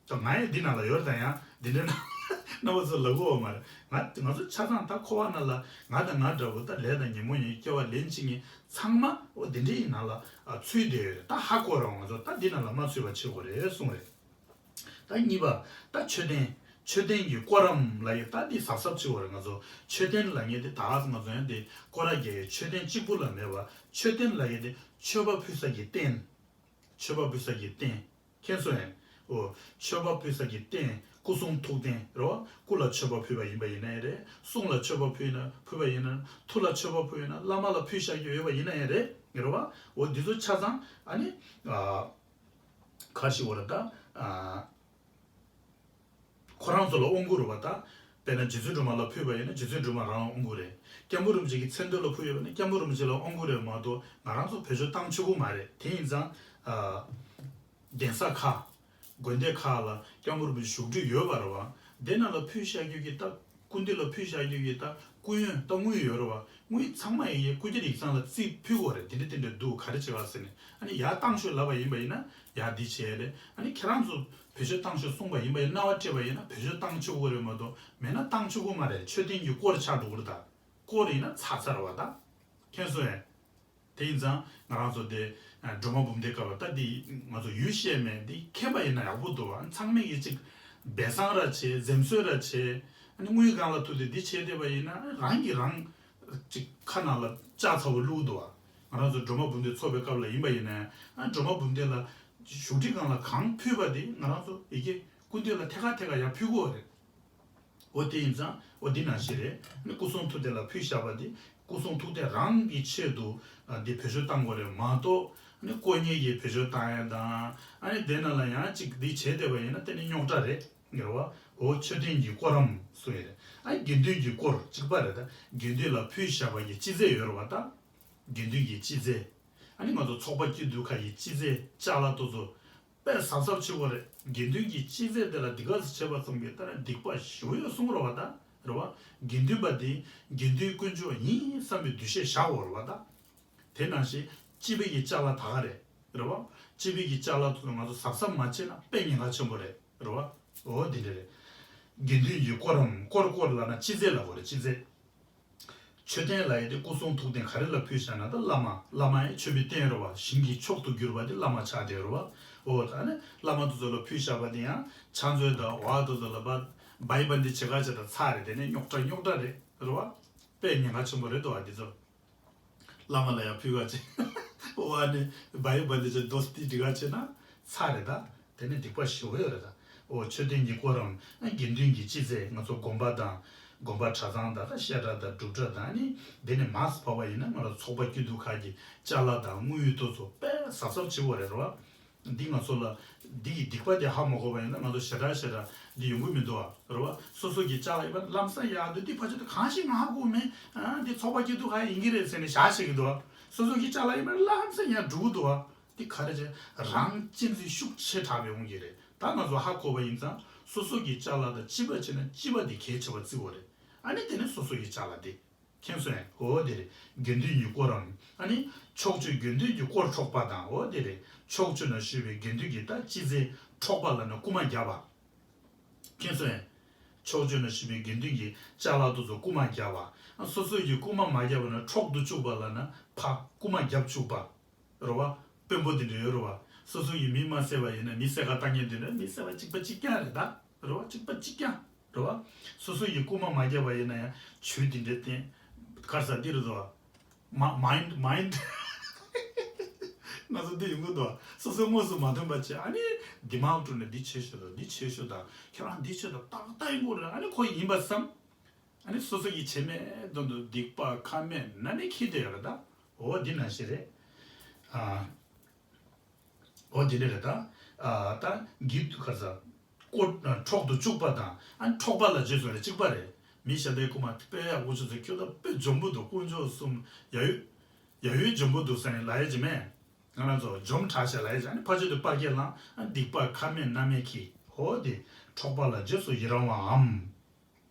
ད་ང་ཡང་འདི་ནང་ལ་ཡོད་རེད་ད་ཡང་འདི་འདྲའི་ནང་རྣམ་པ་ཚོ་ལབ་གོ་བ་མ་རེད། ང་ང་ཚོ་ཆ་ཚང་ད་འཁོར་བ་ནང་ལ་ང་དང་ང་འདྲ་བོ་ད་ལས་དང་ཉོན་མོངས་ཡིན་སྐྱེ་བ་ལེན་བྱེད་མཁན་ཚང་མ་འོ་འདི་འདྲའི་ནང་ལ་ཚུད་བསྡད་ཡོད་རེད། ད་ཧ་གོ་རེད་བ། ང་ཚོ་ད་འདི་ནང་ལ་མ་ཚུད་པ་བྱེད་དགོས་རེད་གསུངས་རེད། ད་གཉིས་པ། ད་མཆོད་རྟེན། མཆོད་རྟེན་གྱི་དཀོར་རམ་ལབ་ཡས་ད་འདི་གཟབ་གཟབ་བྱེད་དགོས་རེད། ང་ཚོ་མཆོད་རྟེན་ལབ་མཁན་དེ་ད་ང་ཚོ་ཡང་དེ་སྐོར་ར་རྒྱག་ཡས་མཆོད་རྟེན་གཅིག་པུ་ལ་མེད་པ། མཆོད་རྟེན་ལབ་ཡས་དེ་མཆོད་པ་ཕུལ་ས་ཀྱི་རྟེན། མཆོད་པ་ཕུལ་ས་ཀྱི་རྟེན། མཁྱེན་སོང་ངས། འོ། མཆོད་པ་ཕུལ་ས་ཀྱི་རྟེན་སྐུ་གསུང་ཐུགས་རྟེན་རེད་བ། སྐུ་ལ་མཆོད་པ་ཕུལ་བ་ཡིན་པ་ཡིན་ན་ཡང་རེད། གསུང་ལ་མཆོད་པ་ཕུལ་ན་ཕུལ་བ་ཡིན་ན། ཐུགས་ལ་མཆོད་པ་ཕུལ་ཡིན་ན་བླ་མ་ལ་ཕུལ་བཞག་རྒྱུ་ཡོད་པ་ཡིན་ན་ཡང་རེད། རེད་བ། འོ་འདི་ཚོ་ཆ་ཚང་ཨ་ནི། ཨ། ག་ཞིག་འོ་ར་ད། ཨ། ཁོ་རང་ཚོ་ལ་དབང་བསྐུར་རུ་བ་ད། དཔེར་ན་རྗེ་བཙུན་སྒྲོལ་མ་ལ་ཕུལ་བ་ཡིན་ན་རྗེ་བཙུན་སྒྲོལ་མ་རང་ལ་དབང་བསྐུར་རེད། སྐྱབས་མགོན་རིན་པོ་ཆེ་གི་མཚན་བསྟོད་ལ་ཕུལ་ཡོད་པ་ན་སྐྱབས་མགོན་རིན་པོ་ཆེ་ལ་དབང་བསྐུར་རེད་མ་གཏོགས་ང་རང་ཚོ་བེད་སྤྱོད་བཏང་ཆོག་གི་མ་རེད། དེ་ཡིན་ཙང་། ཨ། གདན་ས་ཁག་དགོན་སྡེ་ཁག་ལ་སྐྱབས་མགོན་རིན་པོ་ཆེ་བཞུགས་ཁྲི་ཡོད་པ་རེད་བ། དེ་ནང་ལ་ཕུལ་བཞག་རྒྱུ་གི་ད། སྐུ་མདུན་ལ་ཕུལ་བཞག་རྒྱུ་གི་ད་སྐུ་ཡོན་ད་དངུལ་ཡོད་རེད་བ། དངུལ་ཚང་མ་ཡི་ཡི་སྐུ་སྒེར་ཡིག་ཚང་ལ་རྩིས་ཕུལ་དགོས་རེད། དེ་འདྲ་དེ་འདྲ་འདུག་ག་རེ་བྱེད་ག་ཟེར་ནས་ཨ་ནི་ཡར་བཏང་ཤོག་ལབ་པ་ཡིན་པ་ཡིན་ན་ཡར་འདི་བྱས་རེད། ཨ་ནི་ཁྱེད་རང་ཚོ་བེད་སྤྱོད་བཏང་ཤོག་གསུངས་པ་ཡིན་པ་ཡིན་རྣ་བ་སྤྲད་པ་ཡིན་ན་བེད་སྤྱོད་བཏང་ཆོག་གི་རེད་མ་གཏོགས་མེད་ན་བཏང་ཆོག་གི་མ་རེད། མཆོད་རྟེན་གྱི་དཀོར་ཆགས་འགྲོ་གི་རེད་ད། དཀོར་ཡིན་ན་ཚར་ཚར་བ་ད། མཁྱེན་སོང་ངས། དེ་ཡིན་ཙང་ང་རང་ཚོ་དེ་སྒྲོལ་མ་འབུམ་སྡེ་སྐབས་ལ་ད་འདི་ང་ཚོ་ཡུལ་ཤེས་མེད་འདི་མཁྱེན་པ་ཡིན་ན་ཡག་པོ་འདུག་བ། ཚང་མས་ཀྱི་ཅིག་སྦས་གསང་ར་བྱེད་འཛེམ་ཟོན་ར་བྱེད། ཨ་ནི་དངུལ་སྒང་ལ་ཐུག་སྟེ་འདི་བྱེད་བསྡད་པ་ཡིན་ན་རང་གིས་རང་ཅིག་ཁ་ནང་ལ་ལྕགས་ཚ་བོ་བླུགས་འདུག་བ། ང་རང་ཚོ་སྒྲོལ་མ་འབུམ་སྡེ་ཚོགས་པའི་སྐབས་ལ་ཡིན་པ་ཡིན་ན་ཨ་སྒྲོལ་མ་འབུམ་སྡེ་ལ་བཞུགས་ཁྲི་སྒང་ལ་གང་ཕུལ་བ་དེ་ང་རང་ཚོ་ཡི་གེ་སྐུ་མདུན་ལ་ཐད་ཀ་ཐད་ཀ་ཡར་ཕུལ་དགོས་རེད། འོ་དེ་ཡིན་ཙང་འོ་འདི་ནང་བཞིན་རེད། ཨ་ནི་སྐུ་གསུང་ཐུགས་རྟེན་ལ་ཕུལ་བཞག་པ་འདི་སྐུ་གསུང་ཐུགས་རྟེན་རང་གི་ཆེད་དུ་ཨ་འདི་བེད་སྤྱོད་བཏང་དགོས་རེད་མ་གཏོགས་ཨ་ནི་དཀོན་གཉེར་གྱི་བེད་སྤྱོད་བཏང་ཡ་དང་ཨ་ནི་དེ་ནང་ལ་ཡང་ཅིག་འདི་བྱས་བསྡད་པ་ཡིན་ན་དེ་ནི་རྙོག་དྲ་རེད་ངེས་བ། འོ་མཆོད་རྟེན་གྱི་དཀོར་རམ་གསུངས་ཡ་རེད། ཨ་ནི་དགེ་འདུན་གྱི་དཀོར་གཅིག་པ་རེད་ད། དགེ་འདུན་ལ་ཕུལ་བཞག་པ་གི་སྤྱི་རྫས་ཡོད་རེད་བ་ད། དགེ་འདུན་གྱི་སྤྱི་རྫས། ཨ་ནི་ང་ཚོ་ཚོགས་པ་སྐྱིད་སྡུག་ཁག་གི་སྤྱི་རྫས་ཅ་ལག་དེ་ཚོ། དཔེ་གཟབ་གཟབ་བྱེད་དགོས་རེད། དགེ་འདུན་གྱི་སྤྱི་རྫས་དེ་ལ་འདི་ག་ཚོད་བྱས་པ་ཙམ་གྱིས་ལྟར་སྡིག་པ་ཞེ་པོ་ཡོད་གསུང་རོགས་པ་དང་རེད་བ། དགེ་འདུན་པ་དེ་དགེ་འདུན་དཀོན་མཆོག་ཡིན་བསམ་པའི་འདུ་ཤེས་བཞག་དགོས་རེད་བ་དང་། དེ་ནང་བཞིན་སྤྱི་པའི་གི་ཅ་ལག་ད་ག་རེད་རེད་བ། སྤྱི་པའི་གི་ཅ་ལག་དེ་ཚོ་ང་ཚོ་གཟབ་གཟབ་མ་བྱས་ན་དཔེ་ཉེན་ཁ་ཆེན་པོ་རེད་རེད་བ། འོ་དེ་འདྲ་རེད། དགེ་འདུན་གྱི་དཀོར་རམ་དཀོར་དཀོར་ལབ་ན་སྤྱི་རྫས་ལབ་དགོས་རེད་སྤྱི་རྫས། མཆོད་རྟེན་ལབ་ཡས་དེ་སྐུ་གསུང་ཐུགས་རྟེན་ག་རེ་ལ་ཕུལ་བཞག་ན་ད་བླ་མ་བླ་མ་ཡི་མཆོད་པའི་རྟེན་རེད་བ། ཞིང་གི་མཆོག་ཏུ་གྱུར་པ་དེ་བླ་མ་ཆགས་བསྡད་རེད་བ། འོ་ད་ནི་བླ་མ་དེ་ཚོ་ལ་ཕུལ་བཞག་པ་དེ་ཡང་ཕྱག་མཛོད་དང་འོ་དེ་ཚོ་ལ་བ་བའི་བན་དེ་བྱེད་ག་བྱེད་ད་ཚར་རེད། དེ་ནས་རྙོག་དྲ་རྙོག་དྲ་རེད་རེད་བ། དཔེ་ཉེན་ཁ་ཆེན་པོ་རེད་འདུག་བ་འདི་ཚོ། བླ་མ་ལ་ཡང་ཕུལ་ག་བྱེད། འོ་ཨ་ནི་བའི་བན་དེ་ཚོ་རྡོ་སྟི་འགྲིག་ག་བྱེད་ན་ཚར་རེད་ད། དེ་ནི་སྡིག་པ་ཞེ་པོ་ཡོད་རེད་ད། འོ་མཆོད་རྟེན་གྱི་དཀོར་རམ་དགེ་འདུན་གྱི་སྤྱི་རྫས་ང་ཚོ་དགོན་པ་དང་དགོན་པ་གྲྭ་ཚང་དང་ད་བཤད་གྲྭ་དང་སྒྲུབ་གྲྭ་དང་ནི་དེ་ནི་མར་ཕབ་པ་ཡིན་ན་ང་ཚོ་ཚོགས་པ་སྐྱིད་སྡུག་ཁག་གི་ཅ་ལག་དང་དངུལ་ཡོད་དེ་ཚོ་དཔེ་གཟབ་གཟབ་བྱེད་དགོས་རེད་རེད་བ། འདི་ང་ཚོ་ལ་འདི་ཡི་སྡིག་པ་དེ་ཧ་མ་གོ་བ་ཡིན་ན་ང་ཚོ་ཞེ་དྲག་ཞེ་དྲག་འདི་ཡོང་གི་མི་འདུག་བ་རེད་བ། སོ་སོ་གི་ཅ་ལག་ཡིན་པ་ལམ་སང་ཡག་འདུག་འདི་ཕ་ཆོས་དེ་གང་ཞིག་ང་ཧ་གོ་མེད། ཨ་འདི་ཚོགས་པ་སྐྱིད་སྡུག་ཁག་ཡིན་གྱི་རེད་ཟེར་ནས་བཞག་བྱེད་ཀྱི་འདུག་བ། སོ་སོ་གི་ཅ་ལག་ཡིན་པ་ལམ་སང་ཡག་འགྲོ་གི་འདུག་བ། འདི་ག་རེ་བྱས་རང་གཅེས་འཛིན་ཤུགས་ཆེ་དྲགས་པའི་དབང་གིས་རེད། ད་ང་ཚོ་ཧ་གོ་བ་ཡིན་ཙང་སོ་སོ་གི་ཅ་ལག་དང་སྤྱི་པ་བྱས་ན་སྤྱི་པ་འདི་གལ་ཆེ་བ་བརྩི་དགོས་རེད། ཨ་ནི་དེ་ནས་སོ་སོ་གི་ཅ་ལག་འདི། མཁྱེན་སོང་ངས། འོ་དེ་རེད། དགེ་འདུན་གྱི་དཀོར་རམ། ཨ་ནི་ཕྱོགས་བཅུའི་དགེ་འདུན་གྱི་དཀོར་འཕྲོག་པ་དང་། འོ་དེ་རེད། ཕྱོགས་བཅུ་ན་བཞུགས་པའི་དགེ་འདུན་གྱི་ད་སྤྱི་རྫས་འཕྲོག་པ་ལབ་ན་རྐུ་མ་རྒྱག་པ། མཁྱེན་སོང་ངས། ཕྱོགས་བཅུ་ན་བཞུགས་པའི་དགེ་འདུན་གྱི་ཅ་ལག་དེ་ཚོ་རྐུ་མ་རྒྱག་པ། ཨ་སོ་སོ་ཡིས་རྐུ་མ་མ་རྒྱག་པ་ན་འཕྲོག་ཏུ་བཅུག་པ་ལབ་ན་ཕ་རྐུ་མ་རྒྱབ་བཅུག་པ། རེད་བ། དཔོན་པོ་དེ་འདྲ་ཡོད་རེད་བ། སོ་སོ་ཡི་མི་མ་བསད་པ་ཡིན་ན་མི་བསད་ཁ་བཏང་མཁན་དེ་འདྲ་མི་བསད་པ་གཅིག་པ་གཅིག་རྐྱང་རེད་ད། རེད་བ། གཅིག་པ་གཅིག་རྐྱང་རེད་བ། སོ་སོ་ཡི་རྐུ་མ་མ་བརྒྱབ་པ་ཡིན་ན་ཡང་ཇུས་དེ་འདྲ་བསྟན། གར་ས་འདི་རེད་དོ། མ་མའིན་མའིན། ང་ཚོ་འདི་ཡོང་གི་འདུག་སོ་སོའི་དངོས་སུ་མ་ཐོན་པ་བྱས། ཨ་ནི་འདི་མང་དྲུག་ནས་འདི་བྱེད་ཤོག་དང་འདི་བྱེད་ཤོག་དང་ཁྱེད་རང་འདི་བྱེད་དང་ཏག་ཏག་ཡིན་དགོས་རེད། ཨ་ནི་ཁོ་ཡིན་པ་བསམ། ཨ་ནི་སོ་སོ་གི་བྱེད་མེད་དོན་དུ་སྡིག་པ་ཁ་མེད་ན་ནི་ཁྱི་དེ་ཡོད་རེད་ད། འོ་འདི་ནང་བཞིན་རེད། ཨ། འོ་འདི་འདྲ་རེད་ད། ཨ་ད་འགྱིབ་ཏུ་ཁར་ས། ཀོ་འཕྲོག་ཏུ་བཅུག་པ་དང་ཨ་འཕྲོག་པ་ལ་རྗེས་སུ་རེ་གཅིག་པ་རེད། མི་ཤ་དའི་རྐུ་མ་དཔེ་ཡག་པོ་ཆུ་ཚོད་ཁྱོད་ད་དཔེ་འཇོན་པོ་འདུག་དཀོན་མཆོག་གསུམ། ཡ་ཡོད། ཡ་ཡོད་འཇོན་པོ་འདུག་ས་ནས་ལ་ཡ་ཅི་མེད། ང་རང་ཚོ་འཇོམས་དྲག་ཤ་ལ་ཡ་ཅི་ཨ་ནི་ཕ་ཆོས་དུ་པར་སྐད་ལངས་ཨ་སྡིག་པ་ཁ་མེད་སྣ་མེད་ཁྱི་ཧོ་དེ། འཕྲོག་པ་ལ་རྗེས་སུ་ཡི་རང་བའམ།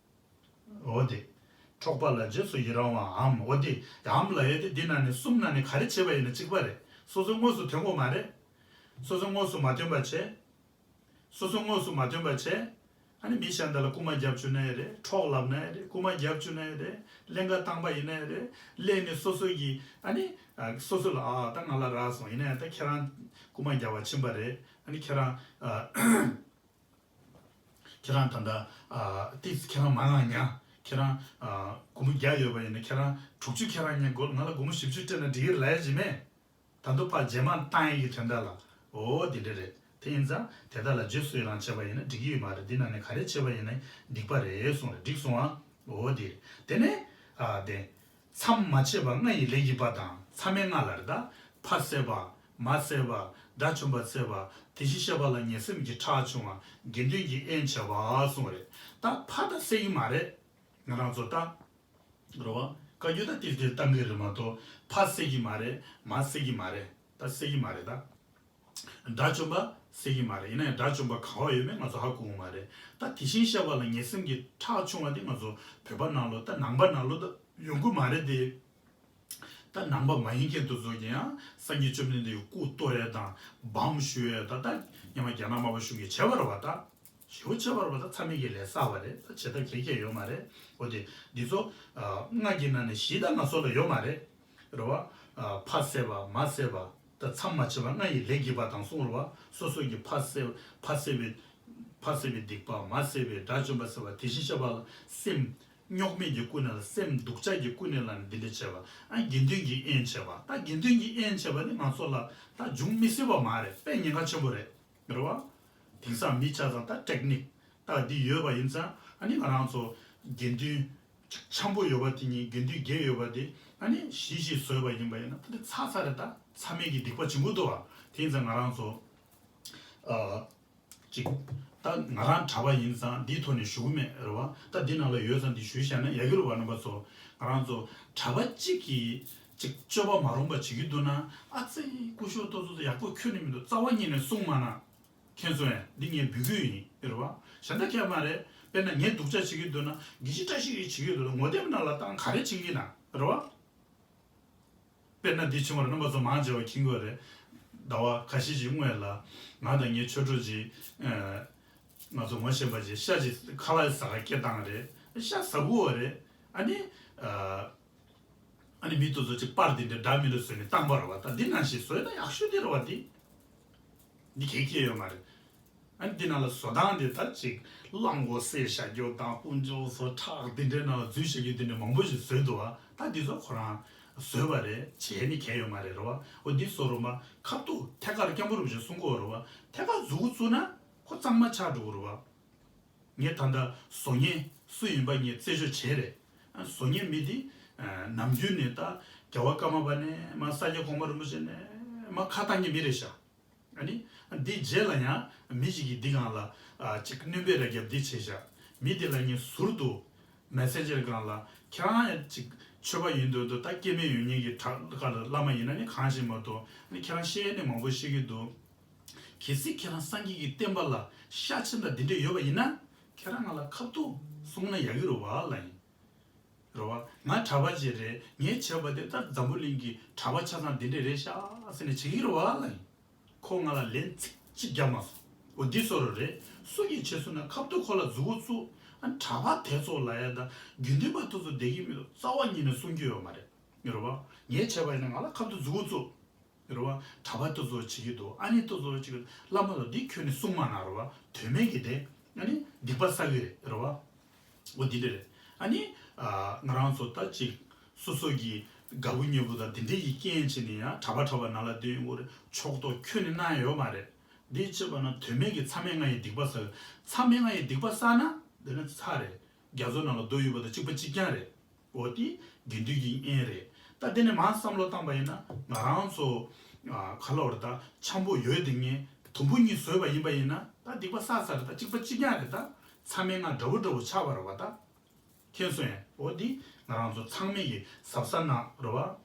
འོ་དེ། འཕྲོག་པ་ལ་རྗེས་སུ་ཡི་རང་བའམ། འོ་དེ། འམ་ལ་ཡོད་དེ་འདི་ནང་ནས་གསུམ་ནང་ནས་ག་རེ་བྱས་པ་ཡིན་ན་གཅིག་པ་རེད། སོ་སོའི་དངོས་སུ་ཐོན་གོ་མ་རེད། སོ་སོའི་དངོས་སུ་མ་ཐོན་པ་བྱས། སོ་སོའི་དངོས་སུ་མ་ཐོན་པ་བྱས། ཨ་ནི་མི་གཞན་དག་ལ་རྐུ་མ་རྒྱབ་བཅུག་ན་ཡང་རེད། འཕྲོག་ལབ་ན་ཡང་རེད། རྐུ་མ་རྒྱབ་བཅུག་ན་ཡང་རེད། ཀླན་ཀ་བཏང་པ་ཡིན་ན་ཡང་རེད། ཀླན་ནས་སོ་སོ་གི་ཨ་ནི། སོ་སོ་ལ་ཨ་ད་ང་ལ་རག་སོང་ཡིན་ན་ཡང་ད་ཁྱེད་རང་རྐུ་མ་རྒྱབ་པ་ཕྱིན་པ་རེད། ཨ་ནི་ཁྱེད་རང་། ཁྱེད་རང་ད་ལྟ། ཨ་ཏིས་ཁྱེད་རང་མ་ང་ཉ། ཁྱེད་རང་། ཨ་སྒོར་མོ་བརྒྱ་ཡོད་པ་ཡིན་ན་ཁྱེད་རང་དྲུག་ཅུ་ཁྱེད་རང་ཉ་དགོས། ང་ལ་སྒོར་མོ་བཞི་བཅུ་སྤྲད་ན་འགྲིག་གི་རེད་ལབ་ཡ་ཅིག་མེད། ད་དུང་ཕར་རྗེས་མ་བཏང་ཡ་གི་དོན་དག་ལ། འོ་དེ་འདྲ་རེད། དེ་ཡིན་ཙང་དེ་དག་ལ་རྗེས་སུ་ཡི་རང་བྱས་པ་ཡིན་ན་འགྲིག་གི་ཡོད་མ་རེད། འདི་ནང་ནས་ག་རེ་བྱས་པ་ཡིན་ན་སྡིག་པ་རེད་གསུངས་རེད། འགྲིག་སོང་ཨ། འོ་དེ་རེད། དེ་ནས། ཨ་དེ། མཚམས་མ་ཕྱེད་པ་ལྔ་ཡི་ལས་བགྱིས་པ་དང་མཚམས་མེད་ལྔ་ལ་རེད་ད། ཕ་བསད་པ། མ་བསད་པ། དགྲ་བཅོམ་པ་བསད་པ། དེ་བཞིན་གཤེགས་པ་ལ་ངེས་སེམས་ཀྱི་ཁྲག་ཕྱུང་བ། དགེ་འདུན་གྱི་དབྱེན་བྱས་པ་གསུངས་རེད། ད་ཕ་ད་བསད་ཀྱི་མ་རེད། ང་རང་ཚོ་ད། རེད་བ། བཀའ་བརྒྱུད་ད་ཏིལ་ཏིལ་བཏང་གི་རེད་མ་གཏོགས་ཕ་བསད་ཀྱི་མ་རེད། མ་བསད་ཀྱི་མ་རེད། ད་བསད་ཀྱི་མ་རེད་ད། དགྲ་བཅོམ་པ་བསད་ཀྱི་མ་རེད། ཡིན་ན་ཡང་དགྲ་བཅོམ་པ་ག་བ་ཡོད་མེད་ང་ཚོ་ཧ་གོ་གི་མ་རེད། ད་དེ་བཞིན་གཤེགས་པ་ལ་ངེས་སེམས་ཀྱི་ཁྲག་ཕྱུང་བ་དེ་ང་ཚོ་བོད་པ་ནང་ལོགས་ད་ནང་པ་ནང་ལོགས་ད་ཡོང་གི་མ་རེད་དེ། ད་ནང་པ་མ་ཡིན་མཁན་དེ་ཚོ་གིས་ཡང་སངས་རྒྱས་བཅོམ་ལྡན་འདས་ཀྱི་སྐུ་གཏོར་ཡས་དང་འབུམ་ཞུ་ཡས་ད་ད་སྔོན་མ་རྒྱ་ནག་དམར་པོ་གཞུང་གིས་བྱས་པ་རེད་བ་ད། ཞེ་པོ་བྱས་པ་རེད་བ་ད། མཚམས་མེད་ཀྱི་ལས་བསགས་པ་རེད། ད་བྱེད་ཐབས་གལ་ཆེ་ཡོད་མ་རེད། འོ་དེ་འདི་ཚོ་ཨ་ལྔ་གི་ནང་ནས་བཞི་ད་ང་ཚོ་ལ་ཡོད་མ་རེད། རེད་བ། ཨ་ཕ་བསད་པ་མ་བསད་པ་ད་མཚམས་མ་ཕྱེད་པ་ལྔ་ཡི་ལས་བགྱིས་པ་དང་གསུངས་རེད་བ། སོ་སོ་གི་ཕ་བསད་ཕ་བསད་པའི་ཕ་བསད་པའི་སྡིག་པ་མ་བསད་པའི་དགྲ་བཅོམ་པ་བསད་པ་དེ་བཞིན་གཤེགས་པ་ལ་སེམས་རྙོག་མེད་ཀྱིས་ཀུན་ནས་ལ་སེམས་སྡུག་ཅག་གིས་ཀུན་ནས་ལ་ནི་འདི་འདྲ་བྱས་པ་ཨ་དགེ་འདུན་གྱི་དབྱེན་བྱས་པ་ད་དགེ་འདུན་གྱི་དབྱེན་བྱས་པ་ནི་ང་ཚོ་ལ་ད་འབྱུང་མི་སྲིད་པ་མ་རེད། དཔེ་ཉེན་ཁ་ཆེན་པོ་རེད། རེད་བ། དེང་སང་མི་ཆ་ཚང་ད་ཊེག་ནིག་ད་འདི་ཡོད་པ་ཡིན་ཙང་ཨ་ནི་ང་རང་ཚོ་དགེ་འདུན་འཆམ་པོ་ཡོད་པ་དེ་གཉིས་དགེ་འདུན་བརྒྱད་ཡོད་པ་དེ་ཨ་ནི་བཞི་བཞི་བཟོས་པ་ཡིན་པ་ཡིན་ན་ད་དེ་ཚར་ཚར་རེད། ད་མཚམས་མེད་ཀྱི་སྡིག་པ་བྱེད་དགོས་འདུག་བ། དེ་ཡིན་ཙང་ང་རང་ཚོ་ཨ་ཅིག་ད་ང་རང་གྲྭ་པ་ཡིན་ཙང་འདིའི་ཐོག་ནས་ཞུ་གི་མེད་རེད་བ། ད་འདི་ནང་ལ་ཡོད་ཙང་འདི་ཞུས་བཞག་ན་ཡག་གི་རེད་བ། རྣམ་པ་ཚོ་ང་རང་ཚོ་གྲྭ་པ་གཅིག་གིས་ཅིག་སྤྱོད་པ་མ་རུང་པ་བྱེད་ཀྱི་འདུག་ན་ཨ་ཙི་སྐུ་ཞབས་ཏོག་ཙོག་ཙོ་ཡག་པོ་ཁྱོན་ནས་མི་འདུག་རྩ་བ་ཉིད་ནས་གསུང་མ་གནང་། མཁྱེན་སོང་ངས། འདི་ངས་འབོད་སྐུལ་ཡིན་རེད་བ། གཞན་དག་གས་མ་རེད། དཔེར་ན་ངས་སྡུག་ཅག་བྱེད་ཀྱི་འདུག་ན་དགེ་བཤེས་བཀྲ་ཤིས་ཀྱིས་བྱེད་ཀྱི་འདུག་ན་ངོ་དེབ་ནང་ལ་བཏང་ག་རེ་བྱེད་ཀྱི་ན་རེད་བ། དཔེར་ན་འདི་བྱུང་བར་རྣམ་པ་ཚོ་མང་ཆེ་བ་མཁྱེན་གྱི་ཡོད་རེད། ཟླ་བ་ཁ་ཤས་ཤིག་སྔོན་ལ་ང་དང་ངའི་ཆོས་གྲོགས་ཅིག་ང་ཚོ་ངོ་ཤེས་པ་ཅིག་ཤ་ཅིག་ཁ་ལག་ཟ་ག་སྐད་བཏང་རེད། ཤ་ཟ་གི་ཡོད་རེད། ཨ་ནི། ཨ་ནི་མི་དེ་ཚོ་ཅིག་པར་དེ་འདྲ་འདྲ་མི་འདྲ་བཟོས་ནས་བཏང་པ་རེད་བ། ད་འདི་ནང་བཞིན་བཟོས་ན་ཡག་ཤོས་དེ་རེད་བ། འདི་འདི་གལ་ཆེ་ཡོད་མ་རེད། ཨ་ནི་འདི་ནང་ལ་བཟོ་སྟངས་དེ་ད་ཅིག་གླང་གོག་བསད་བཞག་རྒྱུ་དང་དཀོན་མཆོག་གསུམ་ཁྲག་འདི་འདྲའི་ནང་ལ་འཛུལ་བཞག་རྒྱུ་དེ་འདྲ་མང་པོ་ཞིག་བཟོས་འདུག་བ། ད་འདི་ཚོ་ཁོ་རང་བཟོས་པ་རེད། བྱས་ནི་གལ་ཡོད་མ་རེད་རེད་བ། འོ་འདི་བཟོ་རུང་མ་ཁ་ཐུག་ཐད་ཀར་སྐྱབས་མགོན་རིན་པོ་ཆེས་གསུང་གི་ཡོད་རེད་བ། ཐད་ཀར་མཛུབ་གུ་བཙུགས་ན་ཁོ་གཙང་མ་ཆགས་འགྲོ་གི་རེད་བ། ངས་ད་ལྟ་བཟོ་མཁན་སུ་ཡིན་པ་ངས་རྩད་གཅོད་བྱས་རེད། ཨ་བཟོ་མཁན་མི་དེ་ཨ་ནམ་རྒྱུན་ནས་ད་རྒྱལ་བ་ཀརྨ་པ་ནས་མར་ས་སྐྱ་གོང་མ་རིན་པོ་ཆེ་ནས་མར་ཁ་བཏང་མཁན་མི་རེད་ཤག་ཨ་ནི་འདི་རྗེས་ལ་ཡང་མི་ཞིག་གིས་འདི་སྒང་ལ་ཨ་ཅིག་སྣོན་པ་རེ་བརྒྱབ་འདི་བྱས་ཤག་མི་དེ་ལ་ངས་ཟུར་དུ་མེ་སེན་ཇར་སྒང་ལ་ཁྱེད་རང་ཡང་ཅིག་ཆོས་པ་ཡིན་འདོད་འདུག་ད་སྐྱེ་དམན་ཡོད་མཁན་གྱི་གྲྭ་ཁ་ལ་བླ་མ་ཡིན་ན་ནི་གང་ཞིག་མ་གཏོགས་ཨ་ནི་ཁྱེད་རང་བཤད་ནི་མང་པོ་བཤད་ཀྱི་འདུག་གལ་སྲིད་ཁྱེད་རང་སངས་རྒྱས་ཀྱི་བསྟན་པ་ལ་ཤ་ཆེན་དང་འདི་འདྲ་ཡོད་པ་ཡིན་ན་ཁྱེད་རང་ང་ལ་ཁ་ཐུག་གསུང་ན་ཡག་གི་རེད་བ་ལབ་ཡིན། རེད་བ། ང་གྲྭ་པ་ཅིག་རེད། ངས་བྱས་པ་དེ་ད་འཛམ་བུ་གླིང་གི་གྲྭ་པ་ཆ་ཚང་འདི་འདྲ་རེད་ཤག་ཟེར་ནས་བྱེད་ཀྱི་རེད་བ་ལབ་ཡིན། ཁོ་ང་ལ་ལན་ཚིག་གཅིག་རྒྱབ་མ་སོང་། འོ་འདི་བཟོ་འདྲ་རེད། སུ་གིས་བྱས་སོང་ན་ཁ་ཐུག་ཁོ་ལ་མཛུབ་གུ་བཙུགས། ཨ་གྲྭ་པ་དེ་ཚོ་ལབ་ཡ་ད་དགེ་འདུན་པ་དེ་ཚོ་བསྡད་ཀྱི་མི་འདུག་རྩ་བ་ཉིད་ནས་གསུང་རྒྱུ་ཡོད་མ་རེད། རེད་བ། ངས་བྱས་པ་ཡིན་ན་ང་ལ་ཁ་ཐུག་མཛུབ་གུ་བཙུགས། རེད་བ། གྲྭ་པ་དེ་ཚོ་བྱེད་ཀྱི་འདུག་ཨ་ནི་དེ་ཚོ་བྱེད་ཀྱི་འདུག་བླ་མ་ལ་འདི་ཁྱོད་ནི་གསུང་མ་གནང་རེད་བ། དོན་མེད་ཀྱི་དེ་ཨ་ནི་སྡིག་པ་བསགས་ཀྱི་རེད། རེད་བ། འོ་འདི་འདྲ་རེད། ཨ་ནི་ང་རང་ཚོ་ད་ཅིག་སོ་སོ་གི་དགའ་པོ་ཉེ་པོ་དང་འདི་འདྲའི་ཡི་རྐྱེན་བྱས་ནས་ཡང་གྲྭ་པ་གྲྭ་པ་ནང་ལ་སྡོད་ཡོང་གི་རེད། ཕྱོགས་གཏོགས་ཁྱོད་ནི་གནང་ཡ་ཡོད་མ་རེད། འདི་བྱས་པ་ན་དོན་མེད་ཀྱི་མཚམས་མེད་ལྔ་ཡི་སྡིག་པ་བསགས། མཚམས་མེད་ལྔ་ཡི་སྡིག་པ་བསགས་ན་འདི་ནི་ཚར་རེད། རྒྱ་མཚོ་ནང་ལ་རྡོ་གཡུགས་པ་དང་གཅིག་པ་གཅིག་རྐྱང་རེད། འོ་དེ་དགེ་འདུན་གྱི་དབྱེན་རེད། ད་དེ་ནས་མར་བསམ་བློ་བཏང་པ་ཡིན་ན་ང་རང་ཚོ་ཨ་ག་ལ་བར་ད་འཆམ་པོ་ཡོད་དེ་ངས་དུམ་བུ་གཉིས་བཟོས་པ་ཡིན་པ་ཡིན་ན་ད་སྡིག་པ་བསགས་ཚར་རེད། ད་གཅིག་པ་གཅིག་རྐྱང་རེད། ད་མཚམས་མེད་ལྔ་འདྲ་བོ་འདྲ་བོ་ཆགས་པ་རེད་བ། ད་མཁྱེན་སོང་ངས། འོ་དེ་ང་རང་ཚོ་ཚང་མས་ཀྱི་གཟབ་གཟབ་གནང་རེད་བ།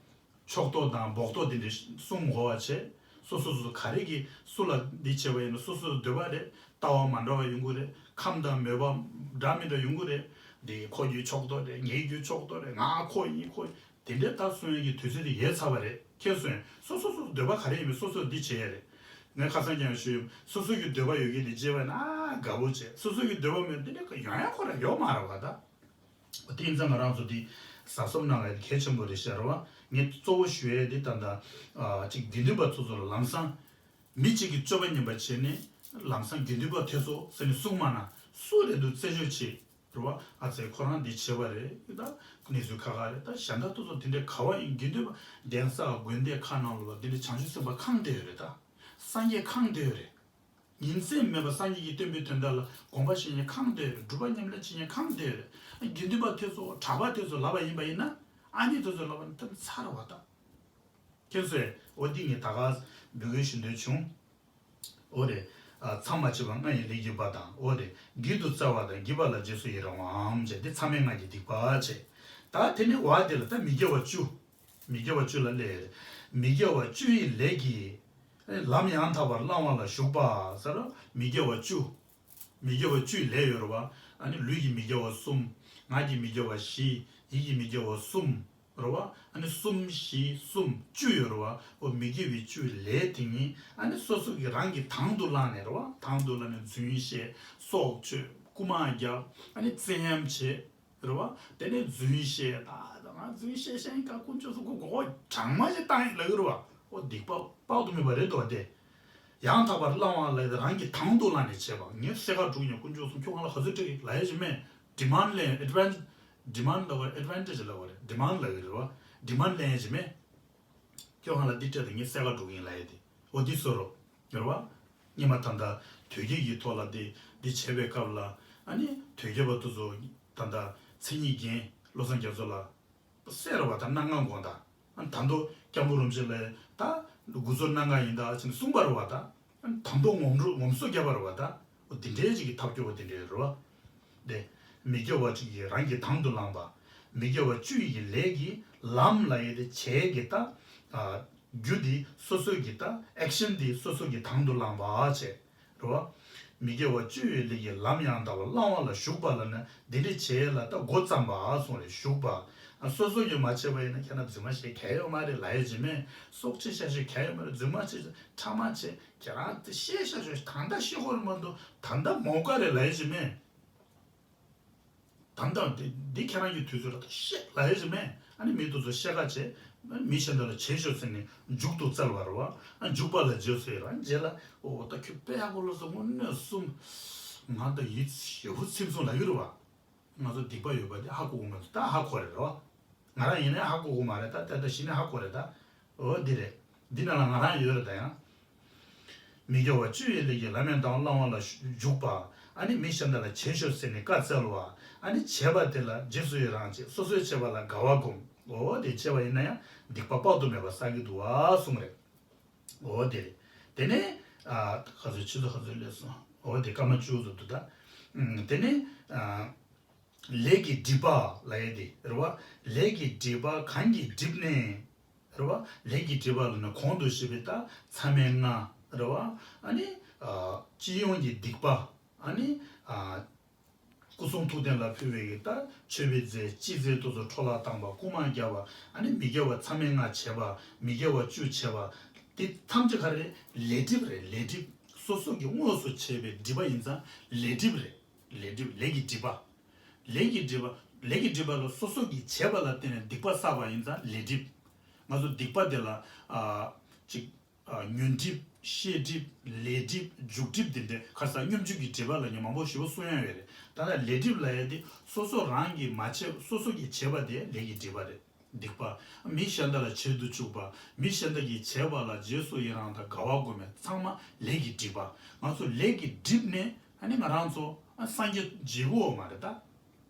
ཕྱོགས་གཏོགས་དང་འབོགས་གཏོགས་དེ་འདྲ་གསུམ་གོ་བ་བྱས། སོ་སོ་སོ་ག་རེ་གིས་སུ་ལ་འདི་བྱས་པ་ཡིན་ན་སོ་སོའི་འདོད་པ་རེད། ལྟ་བ་མ་འདྲ་བ་ཡོང་གི་རེད། ཁམས་དང་མོས་པ་འདྲ་མི་འདྲ་ཡོང་གི་རེད། འདི་ཁོ་གི་ཕྱོགས་གཏོགས་རེད། ངའི་རྒྱུད་ཕྱོགས་གཏོགས་རེད། ང་ཁོ་ཡིན་ཁོ་ཡིན། དེ་འདྲའི་ལྟ་སོང་ཡས་ཀྱི་དུས་ཚོད་དེ་ཡལ་ཚར་བ་རེད། མཁྱེན་སོང་ངས། སོ་སོ་སོ་སོའི་འདོད་པ་ག་རེ་ཡིན་མིན་སོ་སོས་འདི་བྱེད་ཡས་རེད། ངས་ཁ་སང་ཀྱང་ཞུས། སོ་སོ་གི་འདོད་པ་ཡོད་མཁན་དེ་བྱས་པ་ན་དགའ་པོ་བྱས། སོ་སོ་གི་འདོད་པ་མེད་འདི་འདྲ་ཡོང་ཡ་ཁོ་རང་ཡོད་མ་རེད་བ་ད། དེ་ཡིན་ཙང་ང་རང་ཚོ་འདི་གཟབ་གཟབ་གནང་ཡ་གལ་ཆེན་པོ་རེད་ཤག་རེད་བ། ངས་གཙོ་བོ་ཞུ་ཡ་འདི་ད་ལྟ་ཨ་ཅིག་དགེ་འདུན་པ་ཚོ་ཚོ་ལ་ལམ་སང་མི་གཅིག་གི་སྤྱོད་པ་ངན་པ་བྱས་ནས་ལམ་སང་དགེ་འདུན་པ་དེ་ཚོ་ཟེར་ནས་གསུང་མ་ན་སུ་རེད་འདུག་རྩད་གཅོད་བྱེད། རེད་བ། ཨ་ཙི་ཁོ་རང་འདི་བྱས་པ་རེད། ད་གནས་ཚུལ་ཁག་ཁག་རེད། ད་གཞན་དག་དེ་ཚོ་དེ་འདྲའི་ག་བ་ཡིན། དགེ་འདུན་པ་གདན་ས་དགོན་སྡེ་ཁག་ནང་ལོགས་ལ་འདི་འདྲའི་བྱང་ཆུབ་སེམས་དཔའ་གང་བསྡད་ཡོད་རེད། ད་སངས་རྒྱས་གང་བསྡད་ཡོད་རེད། ཉིན་མཚན་མེད་པར་སངས་རྒྱས་ཀྱི་བསྟན་པའི་དོན་དག་ལ་དགོངས་པ་བཞེས་མཁན་གང་བསྡད་ཡོད་རེད། སྒྲུབ་པ་ཉམས་ལེན་བྱེད་མཁན་གང་བསྡད་ཡོད་རེད། དགེ་འདུན་པ་དེ་ཚོ་གྲྭ་པ་དེ་ཚོ་ལབ་པ་ཡིན་པ་ཡིན་ན་ཨ་ནི་དེ་ཚོ་ལབ་པ་ནི་ད་ཚར་བ་ད། ཁྱེད་ཚོས་འོ་འདི་ངས་ད་ག་འབོད་སྐུལ་ཞུ་འདོད་བྱུང་། འོ་རེད། ཨ་མཚམས་མ་ཆད་པར་ལྔ་ཡི་ལས་བགྱིས་པ་དང་། འོ་རེད། བགྱིད་དུ་སྩལ་བ་དང་། བགྱིས་པ་ལ་རྗེས་སུ་ཡི་རང་བའམ་བྱས་ཏེ་མཚམས་མེད་ལྔ་གི་སྡིག་པ་བྱས། ད་དེ་ནས་བ་དེ་ལ་ད་མི་དགེ་བ་བཅུ། མི་དགེ་བ་བཅུ་ལ་སླེབས་ཡོད་རེད། མི་དགེ་བ་བཅུ་ཡི་ལས་ཀྱི་ལམ་ཡང་དག་པར་བླང་བ་ལ་ཞུགས་པ་ཟེར། མི་དགེ་བ་བཅུ། མི་དགེ་བ་བཅུ་ཡི་ལས་ཡོད་རེད་བ། ཨ་ནི་ལུས་ཀྱི་མི་དགེ་བ་གསུམ། ངག་གི་མི་དགེ་བ་བཞི། ཡིད་ཀྱི་མི་དགེ་བ་གསུམ། རེད་བ། ཨ་ནི་གསུམ་བཞི་གསུམ་བཅུ་ཡོད་རེད་བ། འོ་མི་དགེ་བའི་བཅུ་ཡི་ལས་དེ་ཉིད་ཨ་ནི་སོ་སོ་གི་རང་གིས་དང་དུ་བླངས་ནས་རེད་བ། དང་དུ་བླངས་ནས་རྫུན་བཤད། སྲོག་གཅོད། རྐུ་མ་རྒྱག་ཨ་ནི་བཙན་གཡེམ་བྱེད། རེད་བ། དེ་ནས་རྫུན་བཤད། ད་ང་རྫུན་བཤད་བཤད་ཡིན་ཀ་དཀོན་མཆོག་གསུམ་གོ་གོ་གྲངས་མ་ཞིག་བཏང་ཡིན་ལབ་ཀྱི་རེད་བ། འོ་སྡིག་པ་དཔག་ཏུ་མེད་པ་རེད་དོ་དེ། ཡང་དག་པར་བླང་བ་ལ་རང་གིས་དང་དུ་བླངས་ནས་བྱས་པ། ངས་སེ་ག་དྲུག་ཉིད་དཀོན་མཆོག་གསུམ་ཁྱོད་ང་ལ་ག་ཚོད་སྤྲད་ཀྱི་ལབ་ཡ་ཞིག་མེད། ཌི་མཱན་ཌི་ལེན་ཌི་ཨེཌ་ཝན་ཌི་མཱན་ཌི་ལབ་པ་རེད། ཨེཌ་ཝན་ཊེ་ཇི་ལབ་པ་རེད། ཌི་མཱན་ཌི་ལབ་ཀྱི་རེད་བ། ཌི་མཱན་ཌི་ལེན་ཡ་ཞིག་མེད། ཁྱོད་ང་ལ་འདི་སྤྲད་དང་ངས་སེ་ག་དྲུག་ཡིན་ལབ་ཡ་དེ། འོ་འདི་བཟོ་རོགས། རེད་བ། སྔོན་མ་ད་ལྟ་དོལ་རྒྱལ་གྱི་ཐོག་ལ་འདི་འདི་བྱས་པའི་སྐབས་ལ་ཨ་ནི་དོལ་རྒྱལ་པ་དེ་ཚོ་ད་ལྟ་མཚན་ཉིད་རྒན་བློ་བཟང་རྒྱ་མཚོ་ལ། སེ་ར་བ་དང་སྣ་ལྔ་དགོངས་དག་ད་མདོ་སྐྱབས་མགོན་རིན་པོ་ཆེ་ལ་ད་དགུ་ཚོ་སྣ་ལྔ་ཡིན་ད་ཅེས་གསུངས་པ་རེད་བ། ད་ད་མདོ་ངོམ་རུ་ངོམ་སོ་བརྒྱབ་པ་རེད་བ། ད་འོ་དེ་འདྲའི་ཅིག་གི་ཐབས་སྐྱོ་བོ་དེ་འདྲའི་རེད་བ། དེ་མི་དགེ་བ་ཅིག་གིས་རང་གིས་དང་དུ་བླངས་པ། མི་དགེ་བ་བཅུ་ཡི་གི་ལས་ཀྱི་ལམ་ལ་ཡོད་དེ་བྱས་ཀྱི་ད་རྒྱུ་དེ་སོ་སོ་གི་ད་ཨེག་ཤན་དེ་སོ་སོ་གིས་དང་དུ་བླངས་པ་བྱས། རེད་བ། མི་དགེ་བ་བཅུ་ཡི་ལས་ཀྱི་ལམ་ཡང་དག་པར་བླང་བ་ལ་ཞུགས་པ་ལ་ནི་འདི་འདྲ་བྱས་ལ་ད་འགོ་བརྩམས་པ་གསུངས་རེད། ཞུགས་པ། ཨ་སོ་སོ་གིས་མ་བྱས་པ་ཡིན་ན་ཁྱེད་རང་རྫུན་མ་བཤད་གལ་ཡོད་མ་རེད་ལབ་ཡ་ཅིག་མེད། སྲོག་གཅོད་བཤད་ཤོད་གལ་ཡོད་མ་རེད། རྫུན་མ་བྱས་ཕྲ་མ་བྱས་ཁྱེད་རང་དེ་བཤད་ཤ་ཤོད་ད་ལྟ་ཤི་ཁོ་རེད་མ་གཏོགས་ད་ལྟ་མོ་ཀ་རེད་ལབ་ཡ་ཅིག་མེད། ད་ལྟ་འདི་འདི་ཁྱེད་རང་གི་དུས་ཚོད་ལ་ད་བཤད་ལབ་ཡ་ཞིག་མེད། ཨ་ནི་མི་དེ་ཚོ་བཤད་ཁ་བྱས། མི་གཞན་དག་ལ་བྱེད་ཤོག་ཟེར་ནས་མཇུག་ཏུ་སྩལ་བ་རེད་བ། ཨ་འཇུག་པ་ལ་བརྗོད་ཟེར་རང་རྗེས་ལ་འོ་ད་ཁྱོད་དཔེ་ཡག་པོ་ལ་སོང་དངོས་གནས་གསུམ། ང་ད་ཡིད་ཞེ་པོ་ཚིམ་སོང་ལབ་ཀྱི་རེད་བ། ང་ཚོ་སྡིག་པ་ཡོད་པ་དེ་ཧ་གོ་གི་མ་འདུག་ད་ཧ་གོ་རེད་རེད་བ། ང་རང་ཡིན་ན་ཧ་གོ་གི་མ་རེད། ད་ད་ད་གཞི་ནས་ཧ་གོ་རེད་ད། འོ་འདི་རེད། འདི་ནང་ལ་ང་རང་ཡོད་རེད་ད་ཡང་། མི་དགེ་བ་བཅུ་ཡི་ལས་ཀྱི་ལམ་ཡང་དག་བླང་བ་ལ་འཇུག་པ། ཨ་ནི་མི་གཞན་དག་ལ་བྱེད་ཤོག་ཟེར་ནས་བཀའ་སྩལ་བ། ཨ་ནི་བྱས་པ་དེ་ལ་རྗེས་སུ་ཡི་རང་བྱེད། སོ་སོས་བྱས་པ་ལ་དགའ་བ་སྒོམ། འོ་དེ་བྱས་པ་ཡིན་ན་ཡང་སྡིག་པ་དཔག་ཏུ་མེད་པ་བསགས་ཀྱི་འདུག་བ་གསུངས་རེད། འོ་དེ་རེད། དེ་ནས་ཨ་ག་ཚོད་ཆུ་ཚོད་ག་ཚོད་སླེབས་སོང་། འོ་དེ་སྐར་མ་བཅུ་ཙམ་འདུག་ད། ཨུམ་དེ་ནས་ཨ། ལས་ཀྱི་སྒྲིབ་པ་ལབ་ཡས་དེ་རེད་བ། ལས་ཀྱི་སྒྲིབ་པ་གང་གིས་བསྒྲིབས་ནས། རེད་བ། ལས་ཀྱི་སྒྲིབ་པ་ལབ་ན་གོང་དུ་བཤད་པའི་ད་མཚམས་མེད་ལྔ་རེད་བ། ཨ་ནི་ཨ་སྤྱི་ཡོངས་ཀྱི་སྡིག་པ། ཨ་ནི་ཨ་སྐུ་གསུང་ཐུགས་རྟེན་ལ་ཕུལ་བའི་གི་ད་མཆོད་པའི་རྫས་སྤྱི་རྫས་དེ་ཚོ་འཕྲོ་བརླག་བཏང་པ། རྐུ་མ་བརྒྱབ་པ། ཨ་ནི་མི་དགེ་བ་མཚམས་མེད་ལྔ་བྱས་པ། མི་དགེ་བ་བཅུ་བྱས་པ། དེ་ཐམས་ཅད་ག་རེ་རེད། ལས་སྒྲིབ་རེད། ལས་སྒྲིབ། སོ་སོ་གི་དངོས་སུ་བྱས་པའི་སྒྲིབ་པ་ཡིན་ཙང་ལས་སྒྲིབ་རེད། ལས་སྒྲིབ། ལས་ཀྱི་སྒྲིབ་པ། ལས་ཀྱི་སྒྲིབ་པ། ལས་ཀྱི་སྒྲིབ་པ་ལ་སོ་སོ་གིས་བྱས་པ་ལ་བརྟེན་ནས་སྡིག་པ་བསགས་པ་ཡིན་ཙང་ལས་སྒྲིབ། ང་ཚོ་སྡིག་པ་དེ་ལ་ཨ་ ཅིག་ཨ། ཉོན་སྒྲིབ། ཤེས་སྒྲིབ། ལས་སྒྲིབ། འཇུག་སྒྲིབ་དེ་འདྲའི་ཁ་སང་སྙོམས་འཇུག་གི་སྒྲིབ་པ་ལ་ཉོན་མང་པོ་ཞེ་པོ་གསུང་ཡ་ཡོད་རེད། ད་ལྟ་ལས་སྒྲིབ་ལབ་ཡ་དེ་སོ་སོ་རང་གིས་མ་བྱས། སོ་སོ་གིས་བྱས་པ་དེ་ལས་ཀྱི་སྒྲིབ་པ་རེད། སྡིག་པ། མི་གཞན་དག་ལ་བྱེད་དུ་བཅུག་པ། མི་གཞན་དག་གིས་བྱས་པ་ལ་རྗེས་སུ་ཡི་རང་དང་དགའ་བ་སྒོམ་པ་ཚང་མ་ལས་ཀྱི་སྒྲིབ་པ། ང་ཚོ་ལས་ཀྱི་སྒྲིབ་ནས་ཨ་ནི་ང་རང་ཚོ་ཨ་སངས་རྒྱས་མཇལ་གྱི་ཡོད་མ་རེད་ད།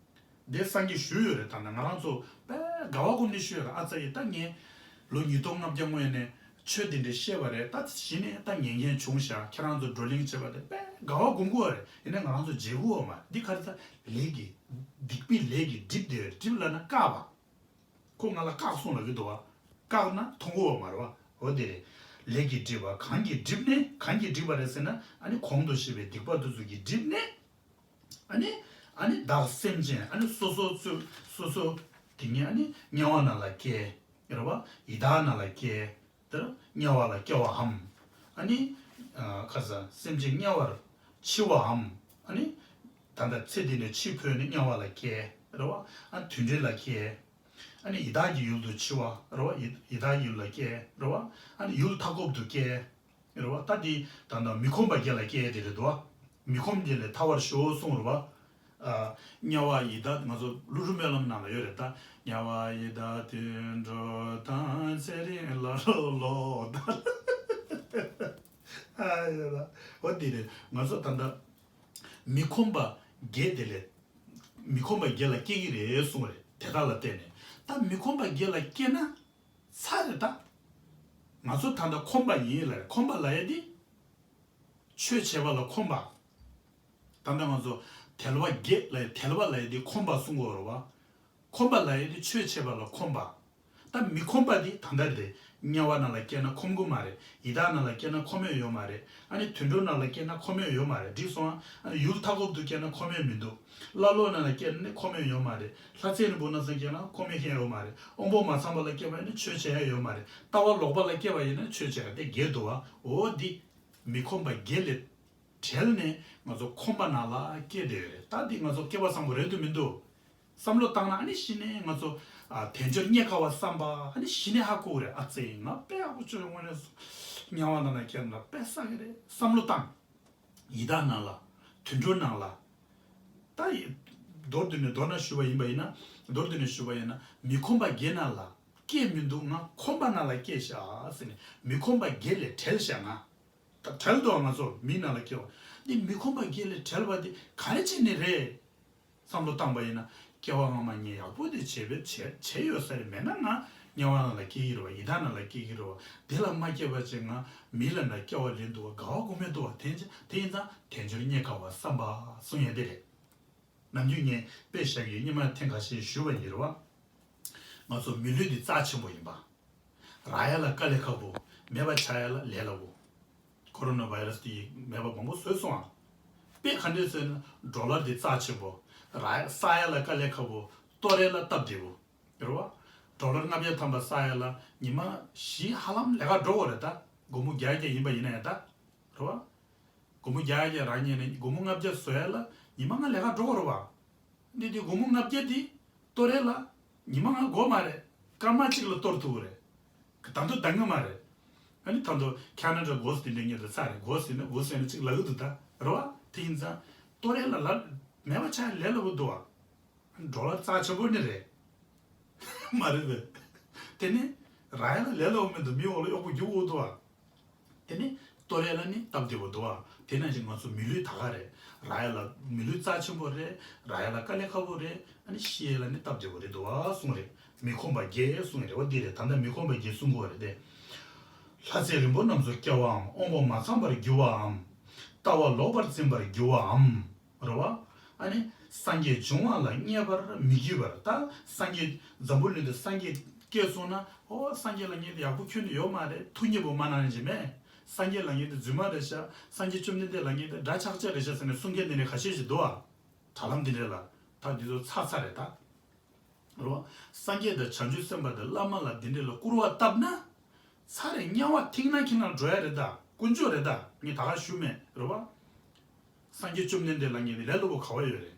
དེ་སངས་རྒྱས་ཞུས་ཡོད་རེད། ད་ནི་ང་རང་ཚོ་དཔེ་དགའ་བ་སྒོམ་ནས་ཞུས་ཡོད་རེད། ཨ་ཙི་ཡེ། ད་ངས་ལོ་ཉིས་སྟོང་ལྔ་བརྒྱ་སྔོན་ནས་ཆོས་འདི་འདྲ་བཤད་པ་རེད། ད་གཞི་ནས་ད་ཉན་མཁན་བྱུང་ཤག་ཁྱེད་རང་ཚོ་བགྲོ་གླེང་བྱས་པ་དེ་དཔེ་དགའ་བ་སྒོམ་གྱི་ཡོད་རེད། ཡིན་ནའི་ང་རང་ཚོ་མཇལ་གྱི་ཡོད་མ་རེད། འདི་ག་རེ་ད་ལས་ཀྱི། སྡིག་པའི་ལས་ཀྱི་སྒྲིབ་དེ་རེད། སྒྲིབ་ལབ་ན་བཀག་པ། ཁོ་ང་ལ་བཀག་སོང་ལབ་ཀྱི་འདུག་བ། བཀག་ན་མཐོང་གི་ཡོད་མ་རེད་བ། འོ་དེ་རེད། ལས་ཀྱི་སྒྲིབ་པ། གང་གིས་བསྒྲིབས་ནས། གང་གིས་བསྒྲིབས་པ་རེད་ཟེར་ན། ཨ་ནི་གོང་དུ་བཤད་པའི་སྡིག་པ་དེ་ཚོ་གིས་བསྒྲིབས་ནས། ཨ་ནི། ཨ་ནི་བདག་སེམས་ཅན། ཨ་ནི་སོ་སོ་ཚོ། སོ་སོ་དེ་ཉིད་ཨ་ནི་དམྱལ་བ་ནང་ལ་སྐྱེ། རེད་བ། ཡི་དྭགས་ནང་ལ་སྐྱེ། དེར་དམྱལ་བ་ལ་སྐྱེ་བའམ། ཨ་ནི། ཨ། ཁ་སང་སེམས་ཅན་དམྱལ་བར་འཆི་བའམ། ཨ་ནི། ད་ལྟ་ཚེ་འདི་ནས་འཆི་འཕོས་ནས་དམྱལ་བ་ལ་སྐྱེ། རེད་བ། ཨ། དུད་འགྲོ་ལ་སྐྱེ། ཨ་ནི་ཡི་དྭགས་ཀྱི་ཡུལ་དུ་འཆི་བ། རེད་བ། ཡི་ཡི་དྭགས་ཀྱི་ཡུལ་ལ་སྐྱེ། རེད་བ། ཨ་ནི་ཡུལ་མཐའ་འཁོབ་ཏུ་སྐྱེ། རེད་བ། ད་འདི་ད་ལྟ་མི་ཁོམ་པ་བརྒྱད་ལ་སྐྱེ་དེ་རེད་དོ། མི་ཁོམ་བརྒྱད་ལས་ཐར་བར་ཤོག་གསུངས་རེད་བ། ཨ། དམྱལ་བ་ཡི་དྭགས། ང་ཚོ་ཀླུ་སྒྲུབ་སྨོན་ལམ་ནང་ལ་ཡོད་རེད་ད། དམྱལ་བ་ཡི་དྭགས་དུད་འགྲོ་དང་། ཚེ་རིང་ལ་ལོ་ལོ་དང་། ཨ་ཡ་ད། འོ་འདི་རེད། ང་ཚོ་ད་ལྟ་མི་ཁོམ་པ་བརྒྱད་དེ་ལས། མི་ཁོམ་པ་བརྒྱད་ལ་སྐྱེ་གི་རེད་གསུངས་རེད། དེ་དག་ལ་བརྟེན་ནས། ད་མི་ཁོམ་པ་བརྒྱད་ལ་སྐྱེ་ན་ཚར་རེད་ད། ང་ཚོ་ད་ལྟ་ཁོམ་པ་ཡིན་ལབ་རེད། ཁོམ་པ་ལབ་ཡ་དེ། ཆོས་བྱེད་པ་ལ་ཁོམ་པ། ད་ལྟ་ང་ཚོ་དལ་བ་བརྒྱད་ལབ་ཡ། དལ་བ་ལབ་ཡ་དེ་ཁོམ་པ་གསུང་གི་ཡོད་རེད་བ། ཁོམ་པ་ལབ་ཡ་དེ་ཆོས་བྱེད་པ་ལ་ཁོམ་པ། ད་མི་ཁོམ་པ་དེ་ད་ལྟ་རེད། དམྱལ་བ་ནང་ལ་སྐྱེས་ན་ཁོམ་གི་མ་རེད། ཡི་དྭགས་ནང་ལ་སྐྱེས་ན་ཁོམ་ཡ་ཡོད་མ་རེད། ཨ་ནི་དུད་འགྲོ་ནང་ལ་སྐྱེས་ན་ཁོམ་ཡ་ཡོད་མ་རེད། འགྲིག་སོང་ཨ། ཨ་ནི་ཡུལ་མཐའ་འཁོབ་ཏུ་སྐྱེས་ན་ཁོམ་ཡ་མི་འདུག་ཀླ་ཀློ་ནང་ལ་སྐྱེས་ན་ཁོམ་ཡ་ཡོད་མ་རེད། ལྷ་ཚེ་རིང་པོ་ནང་ལ་སྐྱེས་ན་ཁོམ་ཡ་ཡོད་མ་རེད། དབང་པོ་མ་ཚང་བ་ལ་སྐྱེས་པ་ཡིན་ན་ཆོས་བྱེད་ཡ་ཡོད་མ་རེད། ལྟ་བ་ལོག་པ་ལ་སྐྱེས་པ་ཡིན་ན་ཆོས་བྱེད་ཡ་དེ་བརྒྱད་འདུག་བ། འོ་འདི་མི་ཁོམ་པ་བརྒྱད་ལས་བྲལ་ནས་ང་ཚོ་ཁོམ་པ་ནང་ལ་སྐྱེས་བསྡད་ཡོད་རེད། ད་འདི་ང་ཚོ་སྐལ་བ་བཟང་པོ་རེད་འདུག་མི་འདུག་བསམ་བློ་བཏང་ན་ཨ་ནི་གཞི་ནས་ང་ཚོ། ཨ། དལ་འབྱོར་རྙེད་དཀའ་བ་བསམ་པ་ཨ་ནི་གཞི་ནས་ཧ་གོ་གི་རེད། ཨ་ཙི་ང་དཔེ་ཡག་པོ་བྱུང་དངོས་གནས་སུ། དམྱལ་བ་ནང་ལ་སྐྱེས་ན་དཔེ་བསགས་ཀྱི་རེད་བསམ་བློ་བཏང་། ཡི་དྭགས་ནང་ལ། དུད་འགྲོ་ནང་ལ། ད་ཡི་མདོར་བསྡུས་ནས་མདོར་ན་ཞུ་བ་ཡིན་པ་ཡིན་ན། མདོར་བསྡུས་ནས་ཞུ་བ་ཡིན་ན་མི་ཁོམ་པ་བརྒྱད་ནང་ལ་སྐྱེས་མི་འདུག་ང་ཁོམ་པ་ནང་ལ་སྐྱེས་ཤག་ཟེར་ནས་མི་ཁོམ་པ་བརྒྱད་ལས་བྲལ་ཤག་ང་། ད་བྲལ་འདུག་ང་ཚོ་མི་ནང་ལ་སྐྱེ་བ། འདི་མི་ཁོམ་པ་བརྒྱད་ལས་བྲལ་བ་འདི་ག་རེ་བྱས་ནས་རེད། བསམ་བློ་བཏང་པ་ཡིན་ན། སྐྱེ་བ་སྔ་མ་ངས་ཡག་པོ་དེ་བྱས་པས་བྱས་བྱས་ཡོད་ས་རེད། མེད་ན་ང་དམྱལ་བ་ནང་ལ་སྐྱེ་གི་རེད་བ། ཡི་དྭགས་ནང་ལ་སྐྱེ་གི་རེད་བ། དེ་ལ་མ་སྐྱེས་པ་བྱས་ང་མི་ལ་འདྲ་སྐྱེ་བ་ལེན་འདུག་བ། དགའ་བ་སྒོམ་མེད་འདུག་བ། དེ་དེ་ཡིན་ཙང་དལ་འབྱོར་རྙེད་དཀའ་བ་བསམ་པ་གསུང་ཡ་དེ་རེད། ནམ་རྒྱུན་ངས་དཔེ་བཞག་ཡོད། སྔོན་མ་ཐེངས་ཁ་ཤས་ཞུས་པ་ཡིན་རེད་བ། ང་ཚོ་མི་ལུས་འདི་རྩ་ཆེན་པོ་ཡིན་པ། རག་ཡ་ལ་དཀའ་ལས་ཁག་པོ། མེད་པ་ཆགས་ཡ་ལ་ལས་སླ་པོ། ཁོ་རོ་ན་བྷའི་ར་སི་དེ་མེད་པ་མང་པོ་བཟོས་སོང་ཨ། དཔེ་ག་འདྲས་ཟེར་ན་ཌོ་ལར་དེ་རྩ་ཆེན་པོ། རག་ཡ་བསགས་ཡ་ལ་དཀའ་ལས་ཁག་པོ། གཏོར་ཡ་ལ་སྟབས་བདེ་པོ། རེད་བ། ཌོ་ལར་ལྔ་བརྒྱ་ཐམ་པ་བསགས་ཡ་ལ་ཉི་མ་བཞི་ཧ་ལམ་ལས་ཀ་འགྲོ་གི་རེད་ད། སྒོར་མོ་བརྒྱ་བརྒྱ་ཡིན་པ་ཡིན་ན་ཡང་ད། རེད་བ། སྒོར་མོ་བརྒྱ་བརྒྱ་རག་མཁན་ནི་སྒོར་མོ་ལྔ་བརྒྱ་བཟོ་ཡ་ལ་ཉི་མ་ལྔ་ལས་ཀ་འགྲོ་གི་རེད་བ། འདི་དུས་སྒོར་མོ་ལྔ་བརྒྱ་འདི་གཏོར་ཡ་ལ་ཉི་མ་ལྔ་དགོས་མ་རེད། སྐར་མ་གཅིག་ལ་གཏོར་ཐུབ་ཀྱི་རེད། ད་དུང་འདང་གི་མ་རེད། ཨ་ནི་ད་དུང་ཁ་ན་ཌ་གོས་དེ་འདྲ་ཉིད་དུ་ཚར་རེད། གོས་ཟེར་ན་གོས་ཟེར་ན་གཅིག་ལབ་ཀྱི་འདུག་ད། རེད་བ། དེ་ཡིན་ཙང་གཏོར་ཡ་ལ་ལ་མེད་པ་ཆགས་ལས་སླ་པོ་འདུག་བ། ཌོ་ལར་རྩ་ཆེན་པོ་ནི་རེད། མ་རེད་པས། དེ་ནི་རག་ཡ་ལ་ལས་སླ་པོ་མི་འདུག་མི་འོག་ལ་གཡོག་པོ་རྒྱུག་དགོས་འདུག་བ། དེ་ནི་གཏོར་ཡ་ལ་ནི་སྟབས་བདེ་པོ་འདུག་བ། དེ་ནང་བཞིན་ང་ཚོ་མི་ལུས་ད་ག་རེད། རག་ཡ་ལ་མི་ལུས་རྩ་ཆེན་པོ་རེད། རག་ཡ་ལ་དཀའ་ལས་ཁག་པོ་རེད། ཨ་ནི་ཤི་ཡ་ལ་ནི་སྟབས་བདེ་པོ་རེད་འདུག་བ་གསུངས་རེད། མི་ཁོམ་པ་བརྒྱད་གསུངས་རེད་བ། འདི་རེད། ད་ལྟ་མི་ཁོམ་པ་བརྒྱད་གསུང་གི་ཡོད་རེད་དེ། ལྷ་ཚེ་རིང་པོ་རྣམས་སུ་སྐྱེ་བའམ། དབང་པོ་མ་ཚང་བར་འགྱུར་བའམ། ལྟ་བ་ལོག་པར་འཛིན་པར་འགྱུར་བའམ། རེད་བ། ཨ་ནི་སངས་རྒྱས་འབྱུང་བ་ལ་མཉེས་པར་མི་བགྱིད་པར། ད་སངས་རྒྱས་འཛམ་བུ་གླིང་དུ་སངས་རྒྱས་སྐྱེས་སོང་ན། ཨོ་སངས་རྒྱས་ལ་ངས་ཡག་པོ་ཁྱོན་ནས་ཡོད་མ་རེད། ཐུགས་མཉེས་པོ་མ་གནང་ནི་ཅི་མེད། སངས་རྒྱས་ལ་ངས་དེ་རྫུན་མ་རེད་ཤག་སངས་རྒྱས་བཅོམ་ལྡན་འདས་ལ་ངས་དེ་འདྲ་ཆགས་ཆགས་རེད་ཤག་ཟེར་ནས་གསུང་མཁན་དེ་འདྲ་ཁ་ཤས་ཤིག་འདུག་ཨ། དྲ་ལམ་འདི་འདྲ་ལ། ད་འདི་ཚོ་ཚར་ཚར་རེད་ད། རེད་བ། སངས་རྒྱས་དང་བྱང་ཆུབ་སེམས་དཔའ་དང་བླ་མ་ལ་འདི་འདྲ་ལ་སྐུར་བ་བཏབ་ན། ཚར་རེ་དམྱལ་བ་ཐིག་ནག་ཁྱིམ་ནང་འགྲོ་ཡ་རེད་ད། དཀོན་མཆོག་རེད་ད། ངས་ད་ག་ཞུ་མེད་རེད་བ། སངས་རྒྱས་བཅོམ་ལྡན་འདས་ལ་ངས་ལས་སླ་པོ་ག་བ་ཡོད་རེད།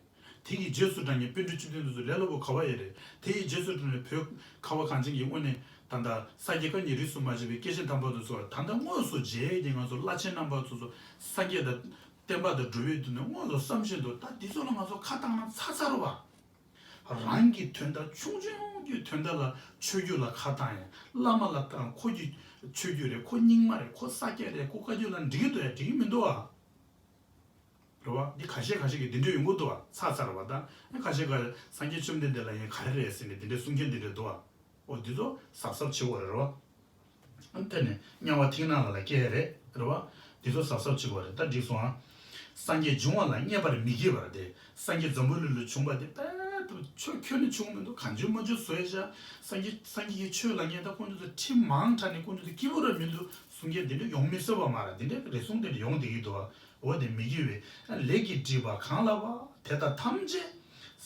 དེ་གི་རྗེས་སུ་འབྲང་མཁན་པཎ་གྲུབ་བཅུ་བདུན་དེ་ཚོ་ལས་སླ་པོ་ག་བ་ཡོད་རེད། དེ་ཡི་རྗེས་སུ་འབྲང་ནས་བོད་ཁ་བ་གངས་ཅན་གྱི་དངོས་གནས་ ད་ལྟ་ས་དགེ་བཀའ་རྙིང་རིས་སུ་མ་ཆད་པའི་སྐྱེས་ཆེན་དམ་པ་དེ་ཚོ་ད་ལྟ་དངོས་སུ་མཇལ་ཡས་ཀྱི་ང་ཚོ་བླ་ཆེན་རྣམ་པ་ཚོ་ཚོ་སངས་རྒྱས་དང་བསྟན་པ་དང་འགྲོ་བའི་དོན་དུ་དངོས་སུ་བསམ་བཞིན་དུ་ད་འདི་ཚོ་ལ་ང་ཚོ་ཁ་བཏང་ན་ཚར་ཚར་བ། རང་གི་དོན་དག་ཆུང་ཆུང་གི་དོན་དག་ལ་ཆོས་བརྒྱུད་ལ་ཁ་བཏང་ཡ། བླ་མ་ལ་བཏང་། ཁོ་གི་ཆོས་བརྒྱུད་རེད། ཁོ་རྙིང་མ་རེད། ཁོ་ས་སྐྱ་རེད། ཁོ་བཀའ་བརྒྱུད་ལ་འགྲིག་གི་འདུག་ཡ། འགྲིག་གི་མི་འདུག་ཨ། རེད་བ། འདི་ཁ་ཤས་ཁ་ཤས་ཀྱིས་འདི་འདྲ་ཡོང་གི་འདུག་བ། ཚར་ཚར་བ་དང་ཁ་ཤས་ཀ་སངས་རྒྱས་བཅོམ་ལྡན་འདས་ལ་ཡང་ག་རེ་རེད་ཟེར་ནས་འདི་འདྲའི་གསུང་མཁན་འདི་འདྲ་འདུག་བ། འོ་འདི་ཚོ་གཟབ་གཟབ་བྱེད་དགོས་རེད་བ། ཨ་ནི་དེ་ནས་དམྱལ་བ་མཐིང་ནག་ལ་ལ་སྐྱེ་རེད། རེད་བ། འདི་ཚོ་གཟབ་གཟབ་བྱེད་དགོས་རེད། ད་འགྲིག་སོང་ཨ། སངས་རྒྱས་འབྱུང་བ་ལ་བརྙས་པར་མི་བགྱིད་པར་ཏེ། སངས་རྒྱས་འཛམ་བུ་གླིང་ལ་བྱུང་བ་དེ་དཔེ་དུ་ཆོས་ཁྱོན་ནས་བྱུང་མི་འདུག་གང་བྱུང་མང་བྱུང་བཟོས་བཞག་སངས་རྒྱས་སངས་རྒྱས་ཀྱི་ཆོས་ལ་ངས་ད་ཁོང་ཚོ་ཁྲིམས་མང་དྲགས་ནས་ཁོང་ཚོ་སྐྱིད་པོ་ར་མི་འདུག་གསུང་མཁན་འདི་འདྲ་ཡོང་མི་སྲིད་པ་མ་རེད། འདི་འདྲའི་རེ་ཟུང་དེ་འདྲ་ཡོང་བསྡད་ཀྱི་འདུག་བ། འོ་དེ་མི་བགྱིད་པའི་ལས་ཀྱི་སྒྲིབ་པ་གང་ལ་བ། དེ་དག་ཐམས་ཅད་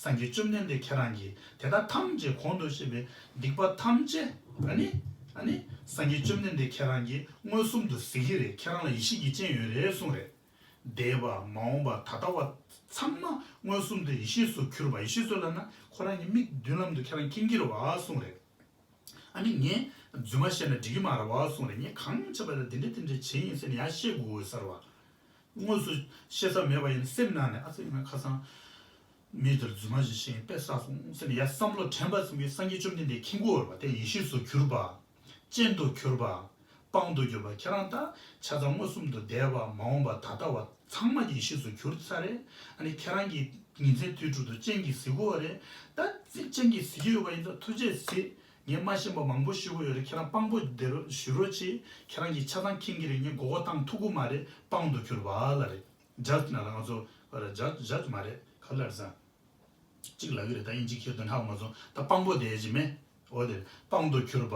སངས་རྒྱས་བཅོམ་ལྡན་འདས་ཁྱེད་རང་གིས་དེ་དག་ཐམས་ཅད་གོང་དུ་བཤད་པའི་སྡིག་པ་ཐམས་ཅད་ཨ་ནི་ཨ་ནི་སངས་རྒྱས་བཅོམ་ལྡན་འདས་ཁྱེད་རང་གིས་མངོན་སུམ་དུ་གཟིགས་ཀྱི་རེད། ཁྱེད་རང་ལ་ཡེ་ཤེས་ཀྱི་སྤྱན་ཡོད་རེད་གསུངས་རེད། འདས་པ་མ་འོངས་པ་ད་ལྟ་བ་ཚང་མ་མངོན་སུམ་དུ་ཡེ་ཤེས་སུ་གྱུར་པ། ཡེ་ཤེས་སུ་ལབ་ན་ཁོ་རང་གི་མིག་མདུན་ལམ་དུ་ཁྱེད་རང་མཁྱེན་གྱི་རེད་བ་གསུངས་རེད། ཨ་ནི་ངས་རྫུན་མ་བཤད་ན་འགྲིག་གི་མ་རེད་བ་གསུངས་རེད། ངས་གང་བྱས་པ་ལ་འདི་འདྲ་འདི་འདྲ་བྱས་ཡིན་ཟེར་ནས་ཡར་བཤད་དགོས་ཟེར་བ། དངོས་སུ་བཤད་ས་མེད་པ་ཡིན་ན་སེམས་ནང་ནས་ཨ་ཙི་ང་ཁ་སང་མི་དེར་རྫུན་མ་ཞིག་བཤད་ཡིན་དཔེ་བསགས་སོང་ཟེར་ནས་ཡར་བསམ་བློ་དྲན་པ་ཙམ་གྱིས་སངས་རྒྱས་བཅོམ་ལྡན་འདས་མཁྱེན་གྱི་ཡོད་རེད་བ། དེ་ཡེ་ཤེས་སུ་གྱུར་པ། སྤྱན་དུ་གྱུར་པ། དཔང་དུ་གྱུར་པ། ཁྱེད་རང་ད་ཆ་ཚང་མངོན་སུམ་དུ་འདས་པ་མ་འོངས་པ་ད་ལྟ་བ་ཚང་མ་གི་ཡེ་ཤེས་སུ་གྱུར་ཚར་རེད། ཨ་ནི་ཁྱེད་རང་གི་ཉིན་མཚན་དུས་དྲུག་ཏུ་སྤྱན་གྱིས་གཟིགས་ཀྱི་ཡོད་རེད། ད་སྤྱན་གྱིས་གཟིགས་ཀྱི་ཡོད་པ་ཡིན་ཙང་ཐུགས་རྗེས་གཟིགས། ངས་མ་ཤེས་པ་མང་པོ་ཞུ་གི་ཡོད་རེད། ཁྱེད་རང་དཔང་པོ་བསྡད་རོགས་ཞུ་རོགས་གྱིས། ཁྱེད་རང་གིས་ཆ་ཚང་མཁྱེན་གྱི་རེད། ངས་མགོ་སྐོར་བཏང་ཐུབ་ཀྱི་མ་རེད། དཔང་དུ་གྱུར་པ་ལ་རེད། ཇཱཇ་ན་ལ་ང་ཚོ་ཇཱཇ་ཇཱཇ་མ་རེད། ག་ལ་རེད་ཟེར། གཅིག་ལབ་ཀྱི་རེད། ད་དབྱིན་ཇི་ཁྱེར་དུ་ཧ་གོ་མ་སོང་། ད་དཔང་པོ་དེ་ཅི་མེད། འོ་དེ་དཔང་དུ་གྱུར་པ།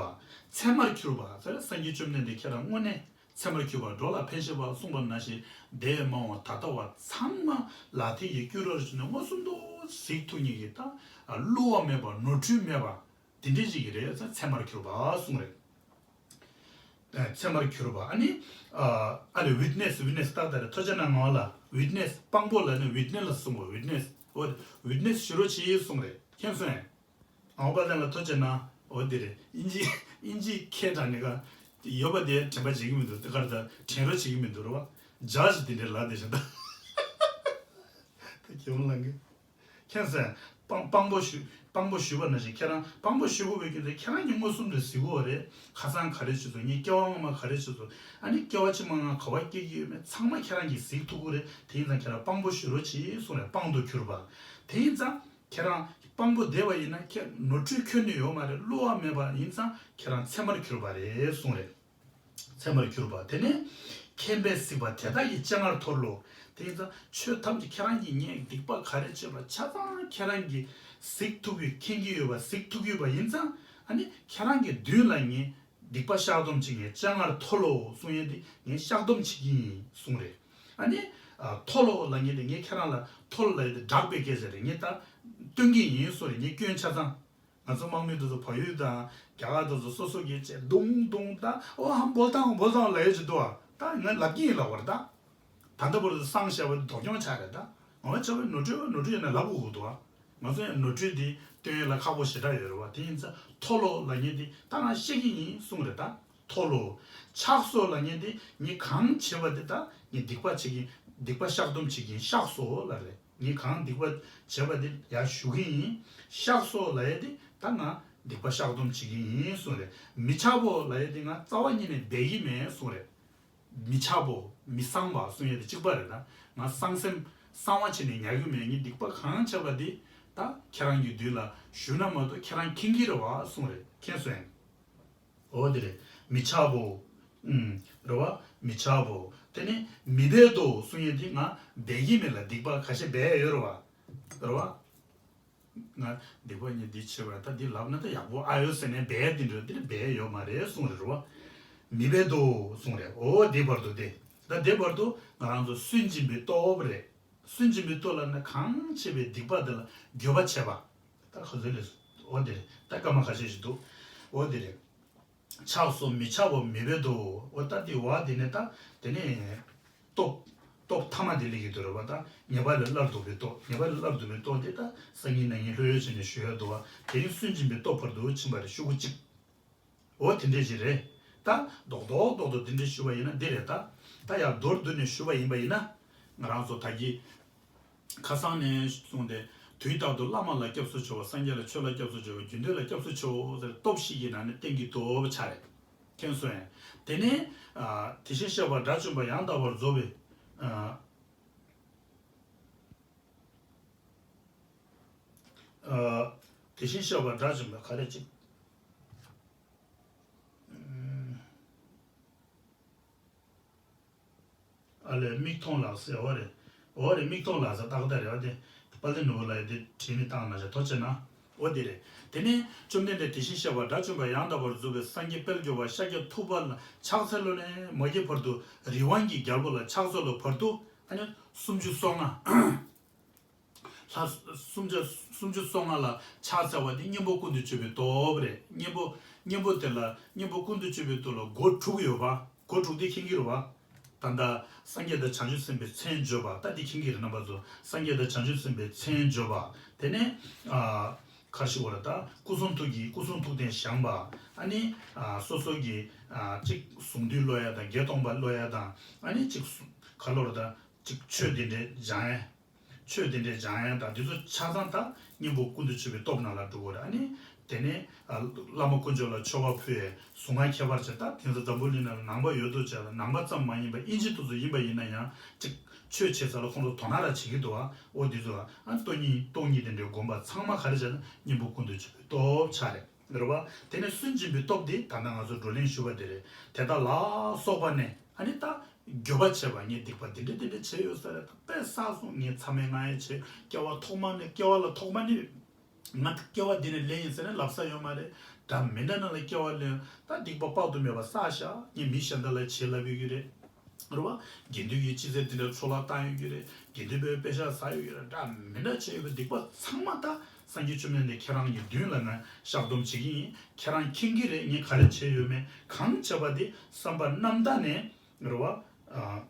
ཚད་མར་གྱུར་པ་ཟེར། སངས་རྒྱས་བཅོམ་ལྡན་འདས་ཁྱེད་རང་དངོས་གནས་ཚད་མར་གྱུར་པ། འགྲོ་ལ་ཕན་ཆེ་བ་གསུངས་པ་ནང་བཞིན་འདས་མ་འོངས་ད་ལྟ་བ་ཚང་མ་ལ་དེ་ཡི་སྐྱུ་རོར་བྱས་ནས་མངོན་སུམ་དུ་གཟིགས་ཐུབ་མཁན་གྱི་ད་བསླུ་བ་མེད་པ་ནོར་འཁྲུལ་མེད་པ་དེ་འདྲས་ཅིག་གི་རེད་ཟེར། ཚད་མར་གྱུར་པ་གསུངས་རེད། ཚད་མར་གྱུར་པ། ཨ་ནི་ཨ་ལས་ཝིཊ་ནེ་སི། ཝིཊ་ནེ་སི་ཏག་ཏག་རེད། ཐོས་རྗེ་ནང་ལ་ཝིཊ་ནེ་སི་དཔང་པོ་ལ་ནི་ཝིཊ་ནེ་སི་ལ་གསུངས་པ། ཝིཊ་ནེ་སི། འོ་ཝིཊ་ནེ་སི་ཞུ་རོགས་བྱེད་གསུངས་རེད། མཁྱེན་སོང་ངས། ཨའོ་པ་ལན་ལ་ཐོས་རྗེ་ན། འོ་དེ་རེད། དབྱིན་ཇི་དབྱིན་ཇི་མཁས་དྲགས་ནི་ཀ་ཡོད་པ་དེ་དྲན་པ་བྱེད་ཀྱི་མི་འདུག་དེ་གར་ད་དྲན་རོགས་བྱེད་ཀྱི་མི་འདུག་རེད་བ། ཇཱཇ་དེ་འདྲའི་ལ་དེ་བཞིན་ད་ད་གྱེན་ལངས་གི། མཁྱེན་སོང་། དཔང་དཔང་པོ་ཞུ་དཔང་པོ་ཞུས་པ་ནང་བཞིན་ཁྱེད་རང་དཔང་པོ་ཞུ་དགོས་པའི་རྒྱུ་མཚན་ཁྱེད་རང་གིས་མངོན་སུམ་དུ་གཟིགས་དགོས་པ་རེད། ཁ་སང་ག་རེ་བྱས་སོང་། ངའི་སྐྱེ་བ་སྔོན་མ་ག་རེ་བྱས་སོང་། ཨ་ནི་སྐྱེ་བ་ཕྱི་མ་ང་ག་པར་སྐྱེ་གི་ཡོད་མེད་ཚང་མ་ཁྱེད་རང་གིས་གཟིགས་ཐུབ་ཀྱི་རེད། དེ་ཡིན་ཙང་ཁྱེད་རང་དཔང་པོ་ཞུ་རོགས་གྱིས་གསུངས་ནས་དཔང་དུ་གྱུར་པ། དེ་ཡིན་ཙང་ཁྱེད་རང་དཔང་པོ་བསྡད་པ་ཡིན་ན་ཁྱེད་ནོར་འཁྲུལ་ཁྱོན་ནས་ཡོད་མ་རེད། བསླུ་བ་མེད་པ་ཡིན་ཙང་ཁྱེད་རང་ཚད་མར་གྱུར་པ་རེད་གསུངས་རེད། ཚད་མར་གྱུར་པ། དེ་ནས་མཁྱེན་པས་གཟིགས་པ་དེ་དག་གི་སྤྱན་སྔར་མཐོལ་ལོ། དེ་ཡིན་ཙང་ཆོས་ཐམས་ཅད་ཁྱེད་རང་གིས་ངས་སྡིག་པ་ག་རེ་བྱས་པ་ཆ་ཚང་ཁྱེད་རང་གིས་གཟིགས་ཐུབ་ཀྱི་མཁྱེན་གྱི་ཡོད་པ་གཟིགས་ཐུབ་ཀྱི་ཡོད་པ་ཡིན་ཙང་ཨ་ནི་ཁྱེད་རང་གི་མདུན་ལ་ངས་སྡིག་པ་བཤགས་སྡོམ་བྱེད་ངས་སྤྱན་སྔར་མཐོལ་ལོ་གསུང་ཡས་དེ་ངས་བཤགས་སྡོམ་བྱེད་ཀྱི་ཡིན་གསུང་རེད། ཨ་ནི་མཐོལ་ལོ་ལབ་མཁན་དེ་ངས་ཁྱེད་རང་ལ་མཐོལ་ལོ་ལབ་ཡས་དེ་སྦྲགས་པའི་སྐད་ཆ་རེད། ངས་ད་སྟོན་གྱི་ཡིན་གསུང་རེད། ངས་སྐྱོན་ཆ་ཚང་། ང་ཚོ་དམག་མི་དེ་ཚོ་བལ་ཡུལ་དང་རྒྱ་གར་དེ་ཚོ་སོ་སོ་གིས་བྱས་རྡུང་རྡུང་ད་ཨོ་ཧམ་བོལ་ཏང་བོལ་ཏང་ལབ་ཡས་ཅིག་འདུག་ཨ། ད་ང་ལབ་ཀྱི་ཡིན་ལབ་པ་རེད་ད། ད་ལྟ་བར་དུ་སང་བཤད་པ་དེ་ལྡོག་མྱོང་ཆགས་རེད་ད། ངོ་མ་བྱས་པ་ནོར་འཁྲུལ་ནོར་འཁྲུལ་ཡིན་ན་ལབ་དགོས་ཀྱི་འདུག་ཨ། ང་ཚོ་ཡང་ནོར་འཁྲུལ་འདི་སྟོན་ཡས་ལ་ཁག་པོ་ཞེ་དྲག་ཡོད་རེད་བ། དེ་ཡིན་ཙང་མཐོལ་ལོ་ལབ་མཁན་འདི་ད་ང་བཤད་ཀྱི་ཡིན་གསུངས་རེད་ད། མཐོལ་ལོ། འཆགས་སོ་ལབ་མཁན་འདི་ངས་གང་བྱས་པ་འདི་ད་ངས་སྡིག་པ་བྱེད་ཀྱི་སྡིག་པ་བཤགས་སྡོམ་བྱེད་ཀྱི་ཡིན། བཤགས་སོ་ལབ་རེད། ངས་གང་སྡིག་པ་བྱས་པ་འདི་ཡར་ཞུ་གི་ཡིན། བཤགས་སོ་ལབ་ཡས་འདི་ད་ང་སྡིག་པ་བཤགས་སྡོམ་བྱེད་ཀྱི་ཡིན་གསུངས་རེད། མི་འཆབ་བོ་ལབ་ཡས་འདི་ང་རྩ་བ་ཉིད་ནས་འབད་ཀྱི་མེད་གསུངས་རེད། མི་འཆབ་བོ་མི་གསང་བ་གསུང་ཡས་དེ་གཅིག་པ་རེད་ད། ང་གསང་སེམས་གསང་བ་བྱས་ནས་ཉར་གྱི་མེད། ངས་སྡིག་པ་གང་བྱས་པ་འདི་ད་ཁྱེད་རང་གི་མདུན་ལ་ཞུ་ན་མ་གཏོགས་ཁྱེད་རང་མཁྱེན་གྱི་རེད་བ་གསུངས་རེད། མཁྱེན་སོང་ངས། འོ་དེ་རེད། མི་འཆབ་བོ། ཨུམ། རེད་བ། མི་འཆབ་བོ། དེ་ནས་མི་འབད་དོ་གསུང་ཡས་འདི་ང་འབད་ཀྱི་མེད་ལ་སྡིག་པ་ཁ་ཤས་འབད་ཡོད་རེད་བ། རེད་བ། ང་སྡིག་པ་ཉིད་འདི་བྱས་པ་ད་འདི་ལབ་ན་ད་ཡག་པོ་ཨ་ཡོད་ཟེར་ནས་འབད་འདི་འདྲ་འདི་འབད་ཡོད་མ་རེད་གསུང་རེད་རེད་བ། མི་འབད་དོ་གསུང་རེད། འོ་དེ་བར་དུ་དེ། ད་དེ་བར་དུ་ང་རང་ཚོ་སུན་འབྱིན་པའི་སྟོབས་རེད། སུན་འབྱིན་པའི་སྟོབས་ལབ་ན་གང་བྱས་པའི་སྡིག་པ་དེ་ལ་འགྱོད་པ་བྱས་པ། ད་ག་ཚོད་ལས། འོ་དེ་རེད། ད་སྐར་མ་ཁ་ཤས་ཤིག་འདུག་འོ་དེ་རེད། འཆགས་སོ་མི་འཆབ་བོ་མི་འབད་དོ། འོ་ད་དེ་བ་དེ་ནས་ད་དེ་ནས་སྟོབས་སྟོབས་ཐ་མ་དེ་སླེབས་ཀྱི་འདུག་རེད་བ། ད་ཉེས་པ་ལས་སླར་ལྡོག་པའི་སྟོབས། ཉེས་པ་ལས་སླར་ལྡོག་པའི་སྟོབས་དེ་ད་སང་ཉིན་གནངས་ཉིན་ལྷོད་ལྷོད་བྱས་ནས་ཞུ་ཡ་འདུག་བ། དེ་རིང་སུན་འབྱིན་པའི་སྟོབས་བར་དུ་ཕྱིན་པ་རེད། ཤོག་གུ་གཅིག་འོ་དེ་འདྲས་ཞིག་རེད། ད་རྡོག་རྡོག་རྡོག་རྡོག་དེ་འདྲས་ཞུ་བ་ཡིན་ན་འདི་རེད། ད་ད་ཡང་མདོར་བསྡུས་ནས་ཞུ་བ་ཡིན་པ་ཡིན་ན། ང་རང་ཚོ་ད་གི་ཁ་སང་ནས་བཟུང་སྟེ་དུས་རྟག་ཏུ་བླ་མ་ལ་སྐྱབས་སུ་མཆིའོ། སངས་རྒྱས་ལ་ཆོས་ལ་སྐྱབས་སུ་མཆིའོ། རྒྱུ་འབྲས་ལ་སྐྱབས་སུ་མཆིའོ་ཟེར་སྟོབས་ཤིག་གི་ནང་ནས་བསྟན་གྱི་སྟོབས་ཆ་རེད། མཁྱེན་སོང་ངས། དེ་ནས་ཨ། དེ་བཞིན་གཤེགས་པ་དགྲ་བཅོམ་པ་ཡང་དག་པར་རྫོགས་པའི་ཨ། ཨ། དེ་བཞིན་གཤེགས་པ་དགྲ་བཅོམ་པ་ག་རེ་ཅིག་ཨ་ལས་མིག་མཐོང་ལགས་ཟེར། འོ་རེད། འོ་རེད། མིག་མཐོང་ལགས་ཟེར་ཏག་ཏག་རེད་བ། དེ་དཔལ་ལྡན་ནོར་བུ་ལགས་ཡིས་དེ་བྲིས་ནས་བཏང་གནང་བཞག་ཐུགས་རྗེ་གནང་། འོ་དེ་རེད། དེ་ནས་བཅོམ་ལྡན་འདས་དེ་བཞིན་གཤེགས་པ་དགྲ་བཅོམ་པ་ཡང་དག་པར་རྫོགས་པའི་སངས་རྒྱས་དཔལ་གྱུར་པ་ཤཱཀྱ་ཐུབ་པ་ལ་ཕྱག་འཚལ་ལོ་ནས་མ་གྱེས་བར་དུ་རི་དབང་གི་རྒྱལ་པོ་ལ་ཕྱག་འཚལ་ལོ་བར་དུ། ཨ་ནི་སུམ་ཅུ་སོ་ལྔ། ལྷ་སུམ་ཅུ་སུམ་ཅུ་སོ་ལྔ་ལ་ཕྱག་འཚལ་བ་དེ་གཉེན་པོ་ཀུན་ཏུ་སྤྱོད་པའི་སྟོབས་རེད། གཉེན་པོ་གཉེན་པོ་དེ་ལ་གཉེན་པོ་ཀུན་ཏུ་སྤྱོད་པའི་སྟོབས་ལ་སྒོ་དྲུག་ཡོད་པ། སྒོ་དྲུག་དེ་མཁྱེན་གྱི་རེད་བ། ད་ལྟ་སངས་རྒྱས་དང་བྱང་ཆུབ་སེམས་དཔའི་མཚན་བརྗོད་པ། ད་དེ་མཁྱེན་གྱི་རེད། རྣམ་པ་ཚོ། སངས་རྒྱས་དང་བྱང་ཆུབ་སེམས་དཔའི་མཚན་བརྗོད་པ། དེ་ནས་ཨ། ག་རེ་ཞུ་དགོས་རེད། ད་སྐུ་གསུང་ཐུགས་ཀྱི་སྐུ་གསུང་ཐུགས་རྟེན་བཞེངས་པ། ཨ་ནི་ཨ། སོ་སོ་གི་ཨ། གཅིག་གཟུངས་འདུས་ཀློག་ཡ་དང་བརྒྱད་སྟོང་པ་ཀློག་ཡ་དང་། ཨ་ནི་གཅིག་ག་ལོར་ད། ཅིག་ཆོས་འདི་འདྲའི་སྦྱང་ཡས། ཆོས་འདི་འདྲའི་སྦྱང་ཡས་དང་འདི་ཚོ་ཆ་ཚང་ད་གཉེན་པོ་ཀུན་ཏུ་སྤྱོད་པའི་སྟོབས་ནང་ལ་འགྲོ་གི་རེད། ཨ་ནི་དེ་ནས་ཨ། བླ་མ་དཀོན་མཆོག་ལ་མཆོད་པ་ཕུལ་ཡས། གཟུངས་སྔགས་ཁྱད་པར་ཅན། ད་དེང་སང་འཛམ་བུ་གླིང་ནང་ལ་ནང་པ་ཡོད་དོ་ཅག་ལ། ནང་པ་ཙམ་མ་ཡིན་པ་དབྱིན་ཇི་དེ་ཚོ་ཡིན་པ་ཡིན་ན་ཡང་ཅིག་ཆོས་བྱེད་ས་ལ་ཁོང་ཚོ་དོ་སྣང་ར་བྱེད་ཀྱི་འདུག་ཨ། འོ་འདི་ཚོ་ཨ། སྟོང་ཉིད་སྟོང་ཉིད་དེ་འདྲའི་སྒོམ་པ་ཚང་མ་ག་རེ་བྱས་ན་གཉེན་པོ་ཀུན་ཏུ་སྤྱོད་པའི་སྟོབས་ཆ་རེད། རེད་བ། དེ་ནས་སུན་འབྱིན་པའི་སྟོབས་དེ་ད་ལྟ་ང་ཚོ་བགྲོ་གླེང་ཞུས་པ་དེ་རེད། དེ་དག་ལ་སོགས་པ་ནས་ཨ་ནི་ད་འགྱོད་པ་བྱེད་པ། ངས་སྡིག་པ་འདི་འདྲ་འདི་འདྲ་བྱས་ཡོད་ས་རེད། ད་དཔེ་བསགས་སོང་། ངས་མཚམས་མེད་ལྔ་ཡང་བྱས། སྐྱེ་བ་ཐོག་མ་ནས། སྐྱེ་བ་ལ་ཐོག་མ་ནས་ང་སྐྱེ་བ་འདི་ནས་ལེན་ཡིན་ཟེར་ནས་ལབ་ས་ཡོད་མ་རེད། འདྲ་མི་འདྲ་ནང་ལ་སྐྱེ་བ་ལེན། ད་སྡིག་པ་དཔག་ཏུ་མེད་པ་བསགས་ཤག་ངས་མི་གཞན་དག་ལ་བྱེད་ལབ་ཡོད་ཀྱི་རེད། རེད་བ། དགེ་འདུན་གྱི་སྤྱི་ཚེ་འདི་འདྲ་འཕྲོ་བརླག་བཏང་ཡོད་ཀྱི་རེད། དགེ་འདུན་པའི་དཔེ་ཆ་ཟ་ཡོད་ཀྱི་རེད། འདྲ་མི་འདྲ་བྱས་ཡོད་པའི་སྡིག་པ་ཚང་མ་ད་སངས་རྒྱས་བཅོམ་ལྡན་འདས་ཁྱེད་རང་གི་མདུན་ལ་ང་བཤགས་སྡོམ་བྱེད་ཀྱི་ཡིན། ཁྱེད་རང་མཁྱེན་གྱི་རེད། ངས་ག་རེ་བྱས་ཡོད་མེད། གང་བྱས་པ་དེ་བསམ་པ་རྣམ་དག་ནས། རེད་བ། ཨ།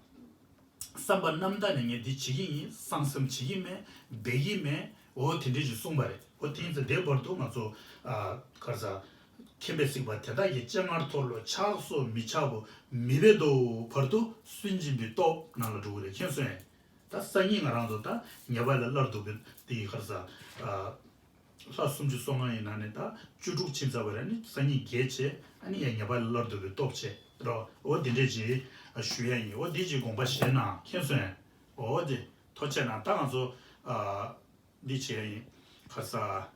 བསམ་པ་རྣམ་དག་ནས་ངས་འདི་བྱེད་ཀྱི་ཡིན། གསང་སེམས་བྱེད་ཀྱི་མེད། འབད་ཀྱི་མེད། འོ་དེ་འདྲས་ཞིག་གསུངས་པ་རེད། འོ་དེ་ཡིན་ཙང་དེའི་བར་དུ་ང་ཚོ་ཨ། ག་རེ་ཟ། མཁྱེན་པས་གཟིགས་པ་དེ་དག་གི། སྤྱན་སྔར་མཐོལ་ལོ་ཕྱག་སོགས་མི་བྱ་བོ། མི་འབད་དོ་བར་དུ་སུན་འབྱིན་པའི་སྟོབས་ནང་ལ་འགྲོ་གི་རེད། མཁྱེན་སོང་ངས། ད་སང་ཉིན་ང་རང་ཚོ་ད་ཉེས་པ་ལས་སླར་འདུག་པའི་དེ་ག་རེ་ཟ། ཨ། ལྷ་སུམ་ཅུ་སོ་ལྔ་ཡི་ནང་ནས་ད་བཅུ་དྲུག་ཕྱིན་ཚར་བ་རེད། ཨ་ནི་སང་ཉིན་བརྒྱད་བྱས། ཨ་ནི་ཡང་ཉེས་པ་ལས་སླར་འདུག་པའི་སྟོབས་བྱས་རོ། འོ་འདི་འདྲས་ཅིག་ཞུ་ཡ་ཡིན། འོ་འདི་ཅིག་དགོངས་པ་བཞེས་གནང་། མཁྱེན་སོང་ངས། འོ་དེ་ཐུགས་རྗེ་གནང་། ད་ང་ཚོ་ཨ། འདི་བྱས་ཡིན། ག་རེ་ཟ།